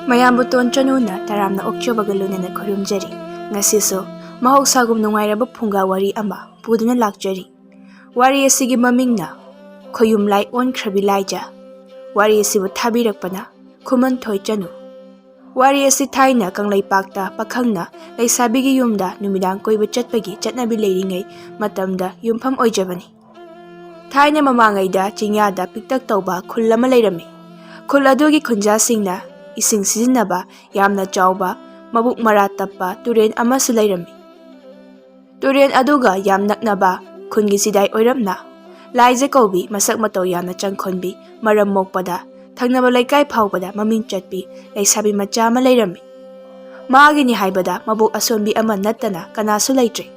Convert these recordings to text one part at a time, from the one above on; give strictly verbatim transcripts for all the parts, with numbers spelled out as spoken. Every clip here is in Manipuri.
ꯃꯌꯥꯝꯕꯨ ꯇꯣꯟ ꯆꯅꯨꯅ ꯇꯔꯥꯝꯅ ꯑꯣꯛꯆꯕꯒ ꯂꯣꯏꯅꯅ ꯈꯨꯔꯨꯝꯖꯔꯤ꯫ ꯉꯁꯤꯁꯨ ꯃꯍꯧꯁꯥꯒꯨꯝ ꯅꯨꯡꯉꯥꯏꯔꯕ ꯐꯨꯡꯒꯥ ꯋꯥꯔꯤ ꯑꯃ ꯄꯨꯗꯨꯅ ꯂꯥꯛꯆꯔꯤ꯫ ꯋꯥꯔꯤ ꯑꯁꯤꯒꯤ ꯃꯃꯤꯡꯅ ꯈꯣꯌꯨꯝ ꯂꯥꯏ ꯑꯣꯟꯈ꯭ꯔꯕꯤ ꯂꯥꯏꯖ꯫ ꯋꯥꯔꯤ ꯑꯁꯤꯕꯨ ꯊꯥꯕꯤꯔꯛꯄꯅ ꯈꯨꯃꯟꯊꯣꯏ ꯆꯅꯨ꯫ ꯋꯥꯔꯤ ꯑꯁꯤ ꯊꯥꯏꯅ ꯀꯪꯂꯩꯄꯥꯛꯇ ꯄꯥꯈꯪꯅ ꯂꯩꯁꯥꯕꯤꯒꯤ ꯌꯨꯝꯗ ꯅꯨꯃꯤꯗꯥꯡ ꯀꯣꯏꯕ ꯆꯠꯄꯒꯤ ꯆꯠꯅꯕꯤ ꯂꯩꯔꯤꯉꯩ ꯃꯇꯝꯗ ꯌꯨꯝꯐꯝ ꯑꯣꯏꯖꯕꯅꯤ꯫ ꯊꯥꯏꯅ ꯃꯃꯥꯡꯉꯩꯗ ꯆꯤꯡꯌꯥꯗ ꯄꯤꯛꯇꯛ ꯇꯧꯕ ꯈꯨꯜ ꯑꯃ ꯂꯩꯔꯝꯃꯤ꯫ ꯈꯨꯜ ꯑꯗꯨꯒꯤ ꯈꯨꯟꯖꯥꯁꯤꯡꯅ ꯏꯁꯤꯡ ꯁꯤꯖꯤꯟꯅꯕ ꯌꯥꯝꯅ ꯆꯥꯎꯕ, ꯃꯕꯨꯛ ꯃꯔꯥ ꯇꯞꯄ ꯇꯨꯔꯦꯜ ꯑꯃꯁꯨ ꯂꯩꯔꯝꯃꯤ꯫ ꯇꯨꯔꯦꯜ ꯑꯗꯨꯒ ꯌꯥꯝ ꯅꯛꯅꯕ ꯈꯨꯟꯒꯤ ꯆꯤꯗꯥꯏ ꯑꯣꯏꯔꯝꯅ ꯂꯥꯏꯖ ꯀꯧꯕꯤ ꯃꯁꯛ ꯃꯇꯧ ꯌꯥꯝꯅ ꯆꯪꯈꯣꯟꯕꯤ, ꯃꯔꯝ ꯃꯣꯛꯄꯗ ꯊꯪꯅꯕ ꯂꯩꯀꯥꯏ ꯐꯥꯎꯕꯗ ꯃꯃꯤꯡ ꯆꯠꯄꯤ ꯂꯩꯁꯥꯕꯤ ꯃꯆꯥ ꯑꯃ ꯂꯩꯔꯝꯃꯤ꯫ ꯃꯥꯒꯤꯅꯤ ꯍꯥꯏꯕꯗ ꯃꯕꯣꯛ ꯑꯁꯣꯟꯕꯤ ꯑꯃ ꯅꯠꯇꯅ ꯀꯅꯥꯁꯨ ꯂꯩꯇ꯭ꯔꯦ꯫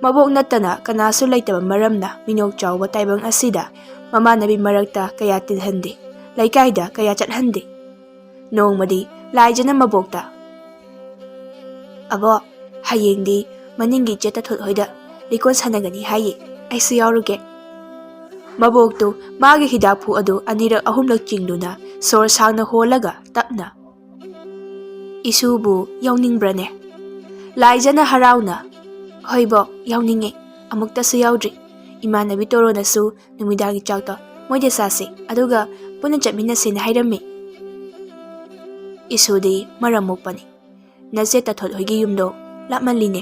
ꯃꯕꯣꯛ ꯅꯠꯇꯅ ꯀꯅꯥꯁꯨ ꯂꯩꯇꯕ ꯃꯔꯝꯅ ꯃꯤꯅꯣꯛ ꯆꯥꯎꯕ ꯇꯥꯏꯕꯪ ꯑꯁꯤꯗ ꯃꯃꯥꯟꯅꯕꯤ ꯃꯔꯛꯇ ꯀꯌꯥ ꯇꯤꯜꯍꯟꯗꯦ, ꯂꯩꯀꯥꯏꯗ ꯀꯌꯥ ꯆꯠꯍꯟꯗꯦ꯫ ꯅꯣꯡꯃꯗꯤ ꯂꯥꯏꯖꯅ ꯃꯕꯣꯛꯇ, "ꯑꯕꯣ, ꯍꯌꯦꯡꯗꯤ ꯃꯅꯤꯡꯒꯤ ꯏꯆꯦ ꯇꯥꯊꯣꯠ ꯍꯣꯏꯗ ꯂꯤꯀꯣꯟ ꯁꯥꯟꯅꯒꯅꯤ ꯍꯥꯏꯌꯦ, ꯑꯩꯁꯨ ꯌꯥꯎꯔꯨꯒꯦ꯫" ꯃꯕꯣꯛꯇꯨ ꯃꯥꯒꯤ ꯍꯤꯗꯥꯛꯐꯨ ꯑꯗꯨ ꯑꯅꯤꯔꯛ ꯑꯍꯨꯝꯂꯛ ꯆꯤꯡꯗꯨꯅ ꯁꯣꯔ ꯁꯥꯡꯅ ꯍꯣꯜꯂꯒ ꯇꯞꯅ, "ꯏꯁꯨꯕꯨ ꯌꯥꯎꯅꯤꯡꯕ꯭ꯔꯅꯦ?" ꯂꯥꯏꯖꯅ ꯍꯔꯥꯎꯅ, "ꯍꯣꯏ ꯕꯣꯛ, ꯌꯥꯎꯅꯤꯡꯉꯦ꯫ ꯑꯃꯨꯛꯇꯁꯨ ꯌꯥꯎꯗ꯭ꯔꯤ꯫ ꯏꯃꯥꯟꯅꯕꯤ ꯇꯣꯔꯣꯅꯁꯨ ꯅꯨꯃꯤꯗꯥꯡꯒꯤ ꯆꯥꯛꯇꯣ ꯃꯣꯏꯗ ꯆꯥꯁꯤ, ꯑꯗꯨꯒ ꯄꯨꯟꯅ ꯆꯠꯃꯤꯟꯅꯁꯦꯅ ꯍꯥꯏꯔꯝꯃꯤ꯫" ꯏꯁꯨꯗꯤ ꯃꯔꯝ ꯃꯣꯛꯄꯅꯤ꯫ ꯅꯆꯦ ꯇꯥꯊꯣꯠ ꯍꯣꯏꯒꯤ ꯌꯨꯝꯗꯣ ꯂꯥꯞꯃꯜꯂꯤꯅꯦ꯫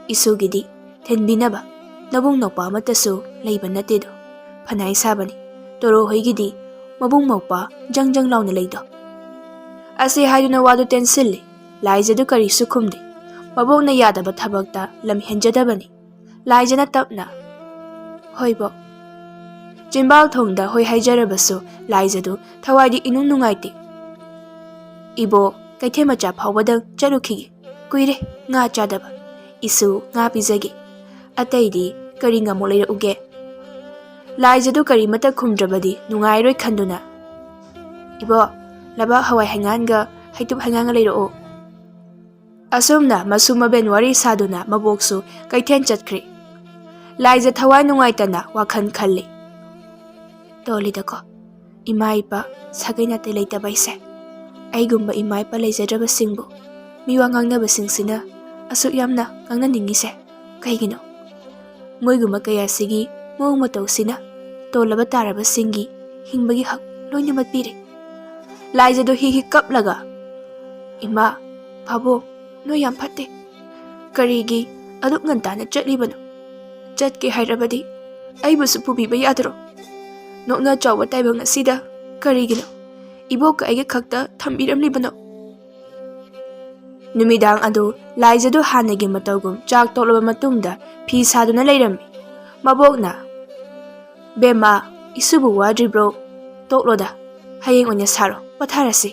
ꯏꯁꯨꯒꯤꯗꯤ ꯊꯤꯟꯕꯤꯅꯕ ꯅꯕꯨꯡ ꯅꯧꯄꯥ ꯑꯃꯠꯇꯁꯨ ꯂꯩꯕ ꯅꯠꯇꯦꯗꯣ꯫ ꯐꯅꯥꯏ ꯁꯥꯕꯅꯤ꯫ ꯇꯣꯔꯣ ꯍꯣꯏꯒꯤꯗꯤ ꯃꯕꯨꯡ ꯃꯧꯄ꯭ꯋꯥ ꯖꯪ ꯖꯪ ꯂꯥꯎꯅ ꯂꯩꯗꯣ꯫ ꯑꯁꯤ ꯍꯥꯏꯗꯨꯅ ꯋꯥꯗꯨ ꯇꯦꯟꯁꯤꯜꯂꯤ꯫ ꯂꯥꯏꯖꯗꯨ ꯀꯔꯤꯁꯨ ꯈꯨꯝꯗꯦ꯫ ꯃꯕꯣꯛꯅ ꯌꯥꯗꯕ ꯊꯕꯛꯇ ꯂꯝ ꯍꯦꯟꯖꯗꯕꯅꯤ꯫ ꯂꯥꯏꯖꯅ ꯇꯞꯅ, "ꯍꯣꯏ ꯕꯣꯛ꯫" ꯆꯤꯟꯕꯥꯜ ꯊꯣꯡꯗ ꯍꯣꯏ ꯍꯥꯏꯖꯔꯕꯁꯨ ꯂꯥꯏꯖꯗꯨ ꯊꯋꯥꯏꯗꯤ ꯏꯅꯨꯡ ꯅꯨꯡꯉꯥꯏꯇꯦ꯫ "ꯏꯕꯣ, ꯀꯩꯊꯦꯜ ꯃꯆꯥ ꯐꯥꯎꯕꯗꯪ ꯆꯠꯂꯨꯈꯤꯒꯦ꯫ ꯀꯨꯏꯔꯦ ꯉꯥ ꯆꯥꯗꯕ꯫ ꯏꯁꯨ ꯉꯥ ꯄꯤꯖꯒꯦ꯫ ꯑꯇꯩꯗꯤ ꯀꯔꯤ ꯉꯝꯃꯣ ꯂꯩꯔꯛꯎꯒꯦ?" ꯂꯥꯏꯖꯗꯨ ꯀꯔꯤꯃꯠꯇ ꯈꯨꯝꯗ꯭ꯔꯕꯗꯤ ꯅꯨꯡꯉꯥꯏꯔꯣꯏ ꯈꯟꯗꯨꯅ, "ꯏꯕꯣ, ꯂꯩꯕꯥꯛ ꯍꯋꯥꯏ ꯍꯩꯉꯥꯟꯒ ꯍꯩꯇꯨꯞ ꯍꯩꯉꯥꯟꯒ ꯂꯩꯔꯛꯑꯣ꯫" ꯑꯁꯨꯝꯅ ꯃꯁꯨ ꯃꯕꯦꯟ ꯋꯥꯔꯤ ꯁꯥꯗꯨꯅ ꯃꯕꯣꯛꯁꯨ ꯀꯩꯊꯦꯜ ꯆꯠꯈ꯭ꯔꯦ꯫ ꯂꯥꯏꯖ ꯊꯋꯥꯏ ꯅꯨꯡꯉꯥꯏꯇꯅ ꯋꯥꯈꯜ ꯈꯜꯂꯤ꯫ "ꯇꯣꯜꯂꯤꯗꯀꯣ, ꯏꯃꯥ ꯏꯄꯥ ꯁꯥꯒꯩ ꯅꯥꯇꯩ ꯂꯩꯇꯕ ꯑꯩꯁꯦ꯫ ꯑꯩꯒꯨꯝꯕ ꯏꯃꯥ ꯏꯄꯥ ꯂꯩꯖꯗ꯭ꯔꯕꯁꯤꯡꯕꯨ ꯃꯤꯋꯥ ꯉꯥꯡꯅꯕꯁꯤꯡꯁꯤꯅ ꯑꯁꯨꯛ ꯌꯥꯝꯅ ꯉꯥꯡꯅꯅꯤꯡꯉꯤꯁꯦ ꯀꯩꯒꯤꯅꯣ? ꯃꯣꯏꯒꯨꯝꯕ ꯀꯌꯥꯁꯤꯒꯤ ꯃꯑꯣꯡ ꯃꯇꯧꯁꯤꯅ ꯇꯣꯜꯂꯕ ꯇꯥꯔꯕꯁꯤꯡꯒꯤ ꯍꯤꯡꯕꯒꯤ ꯍꯛ ꯂꯣꯏꯅꯃꯛ ꯄꯤꯔꯦ꯫ ꯂꯥꯏꯖꯗꯣ ꯍꯤ ꯍꯤ ꯀꯞꯂꯒ, "ꯏꯃꯥ, ꯄꯥꯕꯨꯡ, ꯅꯣꯏ ꯌꯥꯝ ꯐꯠꯇꯦ꯫ ꯀꯔꯤꯒꯤ ꯑꯗꯨꯛ ꯉꯟꯇꯥꯅ ꯆꯠꯂꯤꯕꯅꯣ? ꯆꯠꯀꯦ ꯍꯥꯏꯔꯕꯗꯤ ꯑꯩꯕꯨꯁꯨ ꯄꯨꯕꯤꯕ ꯌꯥꯗ꯭ꯔꯣ? ꯅꯣꯛꯅ ꯆꯥꯎꯕ ꯇꯥꯏꯕꯪ ꯑꯁꯤꯗ ꯀꯔꯤꯒꯤꯅꯣ ꯏꯕꯣꯛꯀ ꯑꯩꯒ ꯈꯛꯇ ꯊꯝꯕꯤꯔꯝꯂꯤꯕꯅꯣ?" ꯅꯨꯃꯤꯗꯥꯡ ꯑꯗꯨ ꯂꯥꯏꯖꯗꯨ ꯍꯥꯟꯅꯒꯤ ꯃꯇꯧꯒꯨꯝ ꯆꯥꯛ ꯇꯣꯛꯂꯕ ꯃꯇꯨꯡꯗ ꯐꯤ ꯁꯥꯗꯨꯅ ꯂꯩꯔꯝꯃꯤ꯫ ꯃꯕꯣꯛꯅ, "ꯕꯦꯝꯃ, ꯏꯁꯨꯕꯨ ꯋꯥꯗ꯭ꯔꯤꯕ꯭ꯔꯣ? ꯇꯣꯛꯂꯣꯗ, ꯍꯌꯦꯡ ꯑꯣꯏꯅ ꯁꯥꯔꯣ, ꯄꯣꯊꯥꯔꯁꯤ꯫"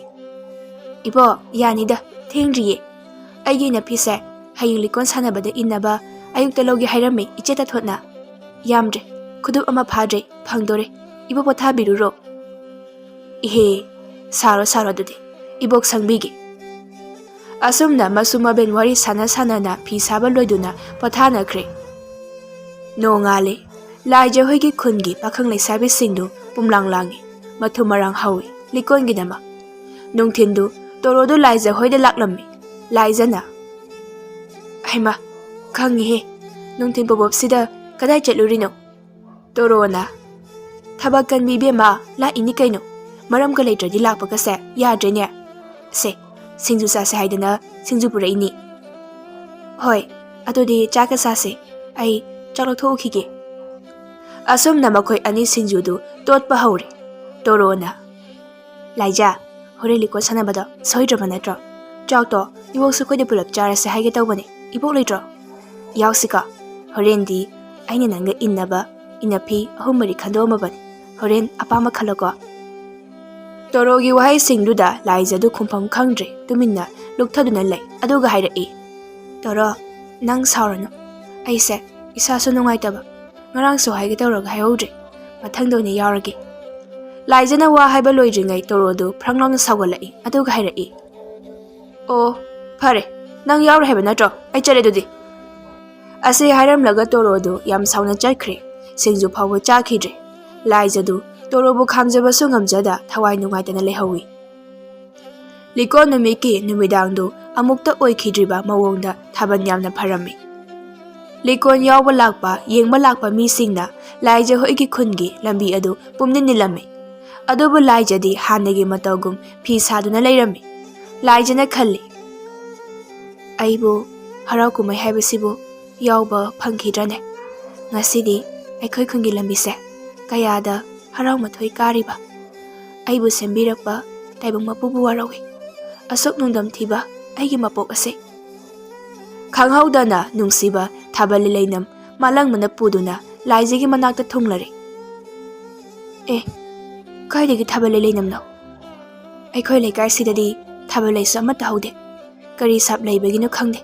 "ꯏꯕꯣꯛ, ꯌꯥꯅꯤꯗ, ꯊꯦꯡꯗ꯭ꯔꯤꯌꯦ꯫ ꯑꯩꯒꯤ ꯏꯅꯐꯤꯁꯦ ꯍꯌꯦꯡ ꯂꯤꯀꯣꯟ ꯁꯥꯟꯅꯕꯗ ꯏꯟꯅꯕ ꯑꯌꯨꯛꯇ ꯂꯧꯒꯦ ꯍꯥꯏꯔꯝꯃꯤ ꯏꯆꯦ ꯇꯥꯊꯣꯠꯅ꯫ ꯌꯥꯝꯗ꯭ꯔꯦ, ꯈꯨꯗꯨꯞ ꯑꯃ ꯐꯥꯗ꯭ꯔꯦ, ꯐꯪꯗꯣꯔꯦ꯫ ꯏꯕꯣꯛ ꯄꯣꯊꯥꯕꯤꯔꯨꯔꯣ꯫" "ꯏꯍꯦ, ꯁꯥꯔꯣ ꯁꯥꯔꯣ ꯑꯗꯨꯗꯤ, ꯏꯕꯣꯛ ꯁꯪꯕꯤꯒꯦ꯫" ꯑꯁꯨꯝꯅ ꯃꯁꯨ ꯃꯕꯦꯟ ꯋꯥꯔꯤ ꯁꯥꯟꯅ ꯁꯥꯟꯅꯅ ꯐꯤ ꯁꯥꯕ ꯂꯣꯏꯗꯨꯅ ꯄꯣꯊꯥꯅꯈ꯭ꯔꯦ꯫ ꯅꯣꯡꯉꯥꯜꯂꯦ꯫ ꯂꯥꯏꯖ ꯍꯣꯏꯒꯤ ꯈꯨꯟꯒꯤ ꯄꯥꯈꯪ ꯂꯩꯁꯥꯕꯤꯁꯤꯡꯗꯨ ꯄꯨꯝꯂꯥꯡ ꯂꯥꯡꯉꯤ, ꯃꯊꯨꯝ ꯃꯔꯥꯡ ꯍꯧꯏ ꯂꯤꯀꯣꯟꯒꯤꯗꯃꯛ꯫ ꯅꯨꯡꯊꯤꯟꯗꯨ ꯇꯣꯔꯣꯗꯨ ꯂꯥꯏꯖ ꯍꯣꯏꯗ ꯂꯥꯛꯂꯝꯃꯤ꯫ ꯂꯥꯏꯖꯅ, "ꯍꯩꯃꯥ, ꯈꯪꯉꯤꯍꯦ, ꯅꯨꯡꯊꯤꯟ ꯄꯣꯕꯣꯞꯁꯤꯗ ꯀꯗꯥꯏ ꯆꯠꯂꯨꯔꯤꯅꯣ?" ꯇꯣꯔꯣꯅ, "ꯊꯕꯛ ꯀꯟꯕꯤ ꯏꯕꯦꯝꯃ, ꯂꯥꯛꯏꯅꯤ ꯀꯩꯅꯣ꯫ ꯃꯔꯝꯒ ꯂꯩꯇ꯭ꯔꯗꯤ ꯂꯥꯛꯄꯒꯁꯦ ꯌꯥꯗ꯭ꯔꯦꯅꯦ꯫ ꯁꯦ, ꯁꯤꯡꯖꯨ ꯆꯥꯁꯦ ꯍꯥꯏꯗꯅ ꯁꯤꯡꯖꯨ ꯄꯨꯔꯛꯏꯅꯤ꯫" "ꯍꯣꯏ, ꯑꯗꯨꯗꯤ ꯆꯥꯛꯀ ꯆꯥꯁꯦ꯫ ꯑꯩ ꯆꯥꯛ ꯂꯧꯊꯣꯛꯎꯈꯤꯒꯦ꯫" ꯑꯁꯨꯝꯅ ꯃꯈꯣꯏ ꯑꯅꯤ ꯁꯤꯡꯖꯨꯗꯨ ꯇꯣꯠꯄ ꯍꯧꯔꯦ꯫ ꯇꯣꯔꯣꯅ, "ꯂꯥꯏꯖꯥ, ꯍꯣꯔꯦꯟ ꯂꯤꯀꯣꯟ ꯁꯥꯟꯅꯕꯗꯣ ꯁꯣꯏꯗ꯭ꯔꯕ ꯅꯠꯇ꯭ꯔꯣ? ꯆꯥꯛꯇꯣ ꯏꯕꯣꯛꯁꯨ ꯑꯩꯈꯣꯏꯗ ꯄꯨꯂꯞ ꯆꯥꯔꯁꯦ ꯍꯥꯏꯒꯦ ꯇꯧꯕꯅꯦ꯫ ꯏꯕꯣꯛ ꯂꯩꯇ꯭ꯔꯣ?" "ꯌꯥꯎꯁꯤꯀꯣ꯫ ꯍꯣꯔꯦꯟꯗꯤ ꯑꯩꯅ ꯅꯪꯒ ꯏꯟꯅꯕ ꯏꯅꯐꯤ ꯑꯍꯨꯝ ꯃꯔꯤ ꯈꯟꯗꯣꯛꯑꯝꯃꯕꯅꯤ꯫ ꯍꯣꯔꯦꯟ ꯑꯄꯥꯝꯕ ꯈꯜꯂꯣꯀꯣ꯫" ꯇꯣꯔꯣꯒꯤ ꯋꯥꯍꯩꯁꯤꯡꯗꯨꯗ ꯂꯥꯏꯖꯗꯨ ꯈꯨꯝꯐꯝ ꯈꯪꯗ꯭ꯔꯦ, ꯇꯨꯃꯤꯟꯅ ꯂꯨꯞꯊꯗꯨꯅ ꯂꯩ꯫ ꯑꯗꯨꯒ ꯍꯥꯏꯔꯛꯏ, "ꯇꯣꯔꯣ, ꯅꯪ ꯁꯥꯎꯔꯅꯨ꯫ ꯑꯩꯁꯦ ꯏꯁꯥꯁꯨ ꯅꯨꯡꯉꯥꯏꯇꯕ꯫ ꯉꯔꯥꯡꯁꯨ ꯍꯥꯏꯒꯦ ꯇꯧꯔꯒ ꯍꯥꯏꯍꯧꯗ꯭ꯔꯦ꯫ ꯃꯊꯪꯗ ꯑꯣꯏꯅ ꯌꯥꯎꯔꯒꯦ꯫" ꯂꯥꯏꯖꯅ ꯋꯥ ꯍꯥꯏꯕ ꯂꯣꯏꯗ꯭ꯔꯤꯉꯩ ꯇꯣꯔꯣꯗꯨ ꯐ꯭ꯔꯪ ꯂꯥꯎꯅ ꯁꯥꯎꯒꯠꯂꯛꯏ꯫ ꯑꯗꯨꯒ ꯍꯥꯏꯔꯛꯏ, "ꯑꯣ, ꯐꯔꯦ꯫ ꯅꯪ ꯌꯥꯎꯔꯣꯏ ꯍꯥꯏꯕ ꯅꯠꯇ꯭ꯔꯣ? ꯑꯩ ꯆꯠꯂꯦ ꯑꯗꯨꯗꯤ꯫" ꯑꯁꯤ ꯍꯥꯏꯔꯝꯂꯒ ꯇꯣꯔꯣꯗꯨ ꯌꯥꯝ ꯁꯥꯎꯅ ꯆꯠꯈ꯭ꯔꯦ꯫ ꯁꯤꯡꯖꯨ ꯐꯥꯎꯕ ꯆꯥꯈꯤꯗ꯭ꯔꯦ꯫ ꯂꯥꯏꯖꯗꯨ ꯇꯣꯔꯣꯕꯨ ꯈꯥꯝꯖꯕꯁꯨ ꯉꯝꯖꯗ ꯊꯋꯥꯏ ꯅꯨꯡꯉꯥꯏꯇꯅ ꯂꯩꯍꯧꯏ꯫ ꯂꯤꯀꯣꯟ ꯅꯨꯃꯤꯠꯀꯤ ꯅꯨꯃꯤꯗꯥꯡꯗꯨ ꯑꯃꯨꯛꯇ ꯑꯣꯏꯈꯤꯗ꯭ꯔꯤꯕ ꯃꯑꯣꯡꯗ ꯊꯥꯕꯜ ꯌꯥꯝꯅ ꯐꯔꯝꯃꯤ꯫ ꯂꯤꯀꯣꯟ ꯌꯥꯎꯕ ꯂꯥꯛꯄ, ꯌꯦꯡꯕ ꯂꯥꯛꯄ ꯃꯤꯁꯤꯡꯅ ꯂꯥꯏꯖ ꯍꯣꯏꯒꯤ ꯈꯨꯟꯒꯤ ꯂꯝꯕꯤ ꯑꯗꯨ ꯄꯨꯝꯅꯤꯟ ꯅꯤꯜꯂꯝꯃꯤ꯫ ꯑꯗꯨꯕꯨ ꯂꯥꯏꯖꯗꯤ ꯍꯥꯟꯅꯒꯤ ꯃꯇꯧꯒꯨꯝ ꯐꯤ ꯁꯥꯗꯨꯅ ꯂꯩꯔꯝꯃꯤ꯫ ꯂꯥꯏꯖꯅ ꯈꯜꯂꯤ, "ꯑꯩꯕꯨ ꯍꯔꯥꯎ ꯀꯨꯝꯍꯩ ꯍꯥꯏꯕꯁꯤꯕꯨ ꯌꯥꯎꯕ ꯐꯪꯈꯤꯗ꯭ꯔꯅꯦ? ꯉꯁꯤꯗꯤ ꯑꯩꯈꯣꯏ ꯈꯨꯟꯒꯤ ꯂꯝꯕꯤꯁꯦ ꯀꯌꯥꯗ ꯍꯔꯥꯎ ꯃꯊꯣꯏ ꯀꯥꯔꯤꯕ! ꯑꯩꯕꯨ ꯁꯦꯝꯕꯤꯔꯛꯄ ꯇꯥꯏꯕꯪ ꯃꯄꯨꯕꯨ ꯋꯥꯔꯧꯏ꯫ ꯑꯁꯨꯛ ꯅꯨꯡꯗꯝ ꯊꯤꯕ ꯑꯩꯒꯤ ꯃꯄꯣꯛ ꯑꯁꯦ!" ꯈꯪꯍꯧꯗꯅ ꯅꯨꯡꯁꯤꯕ ꯊꯥꯕꯜ ꯂꯩꯂꯩꯅꯝ ꯃꯥꯂꯪꯕꯅ ꯄꯨꯗꯨꯅ ꯂꯥꯏꯖꯒꯤ ꯃꯅꯥꯛꯇ ꯊꯨꯡꯂꯔꯦ꯫ "ꯑꯦ, ꯀꯥꯏꯗꯒꯤ ꯊꯥꯕꯜ ꯂꯩꯂꯩꯅꯝꯅꯣ? ꯑꯩꯈꯣꯏ ꯂꯩꯀꯥꯏꯁꯤꯗꯗꯤ ꯊꯥꯕꯜ ꯂꯩꯁꯨ ꯑꯃꯠꯇ ꯍꯧꯗꯦ꯫ ꯀꯔꯤ ꯁꯥꯞ ꯂꯩꯕꯒꯤꯅꯣ ꯈꯪꯗꯦ,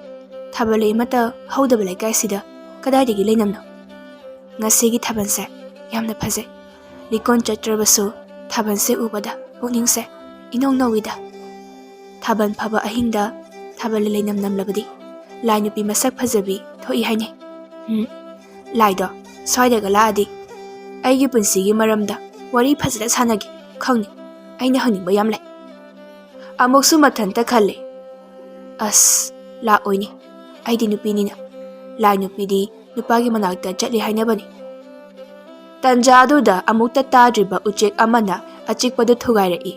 ꯊꯥꯕꯜ ꯂꯩ ꯑꯃꯠꯇ ꯍꯧꯗꯕ ꯂꯩꯀꯥꯏꯁꯤꯗ ꯀꯗꯥꯏꯗꯒꯤ ꯂꯩꯅꯝꯅꯣ? ꯉꯁꯤꯒꯤ ꯊꯥꯕꯜꯁꯦ ꯌꯥꯝꯅ ꯐꯖꯩ꯫ ꯂꯤꯀꯣꯟ ꯆꯠꯇ꯭ꯔꯕꯁꯨ ꯊꯥꯕꯜꯁꯦ ꯎꯕꯗ ꯄꯨꯛꯅꯤꯡꯁꯦ ꯏꯅꯧ ꯅꯧꯏꯗ꯫ ꯊꯥꯕꯜ ꯐꯕ ꯑꯍꯤꯡꯗ ꯊꯥꯕꯜ ꯂꯩꯂꯩꯅꯝ ꯅꯝꯂꯕꯗꯤ ꯂꯥꯏ ꯅꯨꯄꯤ ꯃꯁꯛ ꯐꯖꯕꯤ ꯊꯣꯛꯏ ꯍꯥꯏꯅꯩ꯫ ꯎꯝ, ꯂꯥꯏꯗꯣ ꯁ꯭ꯋꯥꯏꯗꯒ ꯂꯥꯛꯑꯗꯤ ꯑꯩꯒꯤ ꯄꯨꯟꯁꯤꯒꯤ ꯃꯔꯝꯗ ꯋꯥꯔꯤ ꯐꯖꯅ ꯁꯥꯟꯅꯒꯦ꯫ ꯈꯪꯅꯤ, ꯑꯩꯅ ꯍꯪꯅꯤꯡꯕ ꯌꯥꯝ ꯂꯩ꯫" ꯑꯃꯨꯛꯁꯨ ꯃꯊꯟꯇ ꯈꯜꯂꯤ, "ꯑꯁ, ꯂꯥꯛꯑꯣꯏꯅꯦ, ꯑꯩꯗꯤ ꯅꯨꯄꯤꯅꯤꯅ꯫ ꯂꯥꯏ ꯅꯨꯄꯤꯗꯤ ꯅꯨꯄꯥꯒꯤ ꯃꯅꯥꯛꯇ ꯆꯠꯂꯤ ꯍꯥꯏꯅꯕꯅꯤ꯫" ꯇꯟꯖꯥ ꯑꯗꯨꯗ ꯑꯃꯨꯛꯇ ꯇꯥꯗ꯭ꯔꯤꯕ ꯎꯆꯦꯛ ꯑꯃꯅ ꯑꯆꯤꯛꯄꯗꯨ ꯊꯨꯒꯥꯏꯔꯛꯏ꯫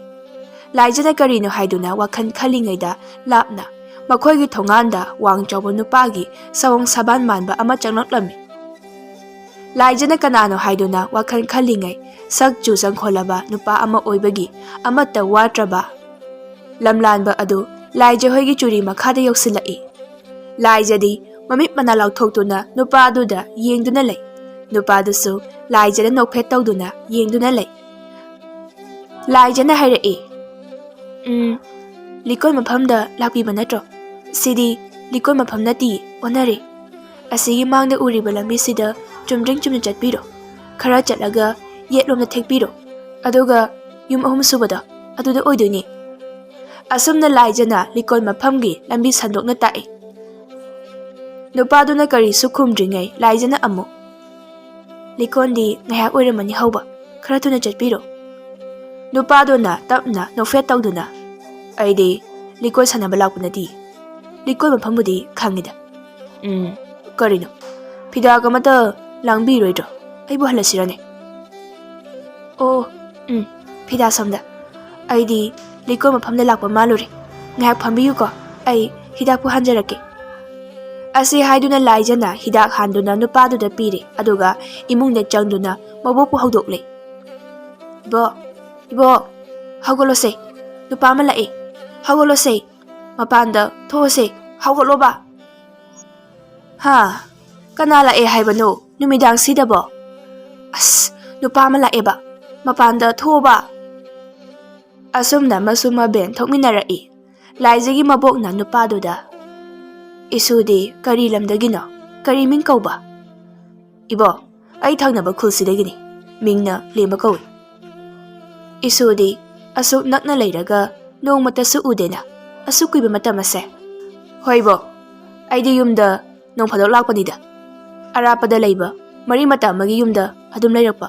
ꯂꯥꯏꯖꯅ ꯀꯔꯤꯅꯣ ꯍꯥꯏꯗꯨꯅ ꯋꯥꯈꯜ ꯈꯜꯂꯤꯉꯩꯗ ꯂꯥꯞꯅ ꯃꯈꯣꯏꯒꯤ ꯊꯣꯡꯒꯥꯟꯗ ꯋꯥꯡ ꯆꯥꯎꯕ ꯅꯨꯄꯥꯒꯤ ꯁꯑꯣꯡ ꯁꯥꯕꯥꯟ ꯃꯥꯟꯕ ꯑꯃ ꯆꯪꯂꯛꯂꯝꯃꯤ꯫ ꯂꯥꯏꯖꯅ ꯀꯅꯥꯅꯣ ꯍꯥꯏꯗꯨꯅ ꯋꯥꯈꯜ ꯈꯜꯂꯤꯉꯩ ꯁꯛ ꯆꯨ ꯆꯪꯈꯣꯜꯂꯕ ꯅꯨꯄꯥ ꯑꯃ ꯑꯣꯏꯕꯒꯤ ꯑꯃꯠꯇ ꯋꯥꯠꯇ꯭ꯔꯕ ꯂꯝꯂꯥꯟꯕ ꯑꯗꯨ ꯂꯥꯏꯖ ꯍꯣꯏꯒꯤ ꯆꯨꯔꯤ ꯃꯈꯥꯗ ꯌꯧꯁꯤꯜꯂꯛꯏ꯫ ꯂꯥꯏꯖꯗꯤ ꯃꯃꯤꯠ ꯃꯅꯥ ꯂꯥꯎꯊꯣꯛꯇꯨꯅ ꯅꯨꯄꯥꯗꯨꯗ ꯌꯦꯡꯗꯨꯅ ꯂꯩ꯫ ꯅꯨꯄꯥꯗꯨꯁꯨ ꯂꯥꯏꯖꯗ ꯅꯣꯛꯐꯦꯠ ꯇꯧꯗꯨꯅ ꯌꯦꯡꯗꯨꯅ ꯂꯩ꯫ ꯂꯥꯏꯖꯅ ꯍꯥꯏꯔꯛꯏ, "ꯎꯝ, ꯂꯤꯀꯣꯟ ꯃꯐꯝꯗ ꯂꯥꯛꯄꯤꯕ ꯅꯠꯇ꯭ꯔꯣ? ꯁꯤꯗꯤ ꯂꯤꯀꯣꯟ ꯃꯐꯝ ꯅꯠꯇꯤꯌꯦ, ꯑꯣꯟꯅꯔꯦ꯫ ꯑꯁꯤꯒꯤ ꯃꯥꯡꯗ ꯎꯔꯤꯕ ꯂꯝꯕꯤꯁꯤꯗ ꯆꯨꯝꯗ꯭ꯔꯤꯡ ꯆꯨꯝꯅ ꯆꯠꯄꯤꯔꯣ꯫ ꯈꯔ ꯆꯠꯂꯒ ꯌꯦꯠꯂꯣꯝꯗ ꯊꯦꯛꯄꯤꯔꯣ꯫ ꯑꯗꯨꯒ ꯌꯨꯝ ꯑꯍꯨꯝ ꯁꯨꯕꯗꯣ, ꯑꯗꯨꯗ ꯑꯣꯏꯗꯣꯏꯅꯦ꯫" ꯑꯁꯨꯝꯅ ꯂꯥꯏꯖꯅ ꯂꯤꯀꯣꯟ ꯃꯐꯝꯒꯤ ꯂꯝꯕꯤ ꯁꯟꯗꯣꯛꯅ ꯇꯥꯛꯏ꯫ ꯅꯨꯄꯥꯗꯨꯅ ꯀꯔꯤꯁꯨ ꯈꯨꯝꯗ꯭ꯔꯤꯉꯩ ꯂꯥꯏꯖꯅ ꯑꯃꯨꯛ, "ꯂꯤꯀꯣꯟꯗꯤ ꯉꯥꯏꯍꯥꯛ ꯑꯣꯏꯔꯝꯃꯅꯤ ꯍꯧꯕ, ꯈꯔ ꯊꯨꯅ ꯆꯠꯄꯤꯔꯣ꯫" ꯅꯨꯄꯥꯗꯨꯅ ꯇꯞꯅ ꯅꯣꯛꯐꯦꯠ ꯇꯧꯗꯨꯅ, ꯑꯩꯗꯤ ꯂꯤꯀꯣꯟ ꯁꯥꯟꯅꯕ ꯂꯥꯛꯄ ꯅꯠꯇꯦ꯫ ꯂꯤꯀꯣꯟ ꯃꯐꯝꯕꯨꯗꯤ ꯈꯪꯉꯤꯗ꯫ ꯎꯝ, ꯀꯔꯤꯅꯣ? ꯐꯤꯗꯥꯛ ꯑꯃꯇ ꯂꯥꯡꯕꯤꯔꯣꯏꯗ꯭ꯔꯣ? ꯑꯩꯕꯨ ꯍꯜꯂꯁꯤꯔꯅꯦ? ꯑꯣ, ꯎꯝ, ꯐꯤꯗꯥ ꯁꯣꯝꯗ꯫ ꯑꯩꯗꯤ ꯂꯤꯀꯣꯟ ꯃꯐꯝꯗ ꯂꯥꯛꯄ ꯃꯥꯜꯂꯨꯔꯦ꯫ ꯉꯥꯏꯍꯥꯛ ꯐꯝꯕꯤꯌꯨꯀꯣ, ꯑꯩ ꯍꯤꯗꯥꯛꯄꯨ ꯍꯥꯟꯖꯔꯛꯀꯦ꯫ ꯑꯁꯤ ꯍꯥꯏꯗꯨꯅ ꯂꯥꯏꯖꯅ ꯍꯤꯗꯥꯛ ꯍꯥꯟꯗꯨꯅ ꯅꯨꯄꯥꯗꯨꯗ ꯄꯤꯔꯦ, ꯑꯗꯨꯒ ꯏꯃꯨꯡꯗ ꯆꯪꯗꯨꯅ ꯃꯕꯣꯛꯄꯨ ꯍꯧꯗꯣꯛꯂꯦ꯫ "ꯏꯕꯣ, ꯏꯕꯣ, ꯍꯧꯒꯠꯂꯣꯁꯦ, ꯅꯨꯄꯥ ꯑꯃ ꯂꯥꯛꯑꯦ, ꯍꯧꯒꯠꯂꯣꯁꯦ, ꯃꯄꯥꯟꯗ ꯊꯣꯛꯑꯁꯦ, ꯍꯧꯒꯠꯂꯣꯕ꯫" "ꯍꯥ? ꯀꯅꯥ ꯂꯥꯛꯑꯦ ꯍꯥꯏꯕꯅꯣ ꯅꯨꯃꯤꯗꯥꯡꯁꯤꯗꯕꯣ? ꯑꯁ, ꯅꯨꯄꯥ ꯑꯃ ꯂꯥꯛꯑꯦꯕ, ꯃꯄꯥꯟꯗ ꯊꯣꯛꯑꯣꯕ꯫" ꯑꯁꯨꯝꯅ ꯃꯁꯨ ꯃꯕꯦꯟ ꯊꯣꯛꯃꯤꯟꯅꯔꯛꯏ꯫ ꯂꯥꯏꯖꯒꯤ ꯃꯕꯣꯛꯅ ꯅꯨꯄꯥꯗꯨꯗ, "ꯏꯁꯨꯗꯤ ꯀꯔꯤ ꯂꯝꯗꯒꯤꯅꯣ? ꯀꯔꯤ ꯃꯤꯡ ꯀꯧꯕ?" "ꯏꯕꯣ, ꯑꯩ ꯊꯪꯅꯕ ꯈꯨꯜꯁꯤꯗꯒꯤꯅꯤ꯫ ꯃꯤꯡꯅ ꯂꯦꯝꯕ ꯀꯧꯏ꯫" "ꯏꯁꯨꯗꯤ ꯑꯁꯨꯛ ꯅꯛꯅ ꯂꯩꯔꯒ ꯅꯣꯡꯃꯇꯁꯨ ꯎꯗꯦꯅ, ꯑꯁꯨꯛ ꯀꯨꯏꯕ ꯃꯇꯝ ꯑꯁꯦ?" "ꯍꯣꯏꯕꯣ, ꯑꯩꯗꯤ ꯌꯨꯝꯗ ꯅꯣꯡ ꯐꯥꯗꯣꯛ ꯂꯥꯛꯄꯅꯤꯗ꯫ ꯑꯔꯥꯞꯄꯗ ꯂꯩꯕ ꯃꯔꯤ ꯃꯇꯥ ꯑꯃꯒꯤ ꯌꯨꯝꯗ ꯑꯗꯨꯝ ꯂꯩꯔꯛꯄ꯫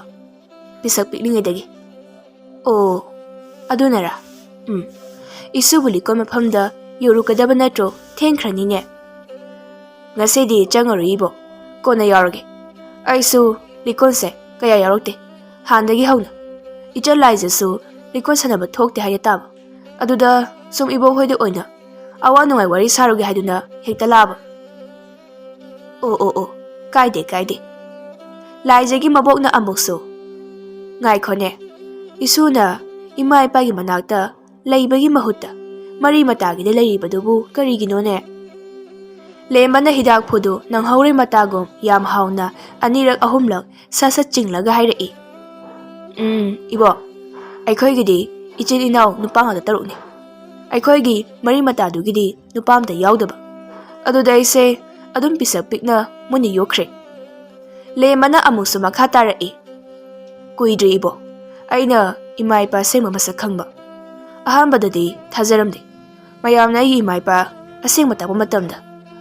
ꯄꯤꯁꯛ ꯄꯤꯛꯂꯤꯉꯩꯗꯒꯤ꯫" "ꯑꯣ, ꯑꯗꯨꯅꯔꯥ? ꯎꯝ, ꯏꯁꯨꯕꯨ ꯂꯤꯀꯣꯟ ꯃꯐꯝꯗ ꯌꯧꯔꯨꯀꯗꯕ ꯅꯠꯇ꯭ꯔꯣ? ꯊꯦꯡꯈ꯭ꯔꯅꯤꯅꯦ꯫" "ꯉꯁꯤꯗꯤ ꯆꯪꯉꯔꯣꯏ ꯏꯕꯣ, ꯀꯣꯟꯅ ꯌꯥꯎꯔꯒꯦ꯫ ꯑꯩꯁꯨ ꯂꯤꯀꯣꯟꯁꯦ ꯀꯌꯥ ꯌꯥꯎꯔꯛꯇꯦ ꯍꯥꯟꯅꯗꯒꯤ ꯍꯧꯅ꯫ ꯏꯆꯜ ꯂꯥꯏꯖꯁꯨ ꯂꯤꯀꯣꯟ ꯁꯥꯟꯅꯕ ꯊꯣꯛꯇꯦ ꯍꯥꯏꯒꯦ ꯇꯥꯕ꯫ ꯑꯗꯨꯗ ꯁꯨꯝ ꯏꯕꯣꯛ ꯍꯣꯏꯗ ꯑꯣꯏꯅ ꯑꯋꯥ ꯅꯨꯡꯉꯥꯏ ꯋꯥꯔꯤ ꯁꯥꯔꯨꯒꯦ ꯍꯥꯏꯗꯨꯅ ꯍꯦꯛꯇ ꯂꯥꯛꯑꯕ꯫" "ꯑꯣ, ꯑꯣ, ꯑꯣ, ꯀꯥꯏꯗꯦ, ꯀꯥꯏꯗꯦ꯫" ꯂꯥꯏꯖꯒꯤ ꯃꯕꯣꯛꯅ ꯑꯃꯨꯛꯁꯨ, "ꯉꯥꯏꯈꯣꯅꯦ, ꯏꯁꯨꯅ ꯏꯃꯥ ꯏꯄꯥꯒꯤ ꯃꯅꯥꯛꯇ ꯂꯩꯕꯒꯤ ꯃꯍꯨꯠꯇ ꯃꯔꯤ ꯃꯇꯥꯒꯤꯗ ꯂꯩꯔꯤꯕꯗꯨꯕꯨ ꯀꯔꯤꯒꯤꯅꯣꯅꯦ?" ꯂꯦꯝꯕꯅ ꯍꯤꯗꯥꯛ ꯐꯨꯗꯨ ꯅꯪꯍꯧꯔꯣꯏ ꯃꯇꯥꯒꯨꯝ ꯌꯥꯝ ꯍꯥꯎꯅ ꯑꯅꯤꯔꯛ ꯑꯍꯨꯝꯂꯛ ꯁꯠ ꯁꯠ ꯆꯤꯡꯂꯒ ꯍꯥꯏꯔꯛꯏ꯫ "ꯎꯝ, ꯏꯕꯣ, ꯑꯩꯈꯣꯏꯒꯤꯗꯤ ꯏꯆꯤꯟ ꯏꯅꯥꯎ ꯅꯨꯄꯥ ꯉꯥꯛꯇ ꯇꯔꯨꯛꯅꯤ꯫ ꯑꯩꯈꯣꯏꯒꯤ ꯃꯔꯤ ꯃꯇꯥꯗꯨꯒꯤꯗꯤ ꯅꯨꯄꯥ ꯑꯝꯇ ꯌꯥꯎꯗꯕ꯫ ꯑꯗꯨꯗ ꯑꯩꯁꯦ ꯑꯗꯨꯝ ꯄꯤꯁꯛ ꯄꯤꯛꯅ ꯃꯨꯟꯅ ꯌꯣꯛꯈ꯭ꯔꯦ꯫" ꯂꯦꯝꯕꯅ ꯑꯃꯨꯛꯁꯨ ꯃꯈꯥ ꯇꯥꯔꯛꯏ, "ꯀꯨꯏꯗ꯭ꯔꯤ ꯏꯕꯣ, ꯑꯩꯅ ꯏꯃꯥ ꯏꯄꯥ ꯑꯁꯦꯡꯕ ꯃꯁꯛ ꯈꯪꯕ꯫ ꯑꯍꯥꯟꯕꯗꯗꯤ ꯊꯥꯖꯔꯝꯗꯦ꯫ ꯃꯌꯥꯝꯅ ꯑꯩꯒꯤ ꯏꯃꯥ ꯏꯄꯥ ꯑꯁꯦꯡꯕ ꯇꯥꯛꯄ ꯃꯇꯝꯗ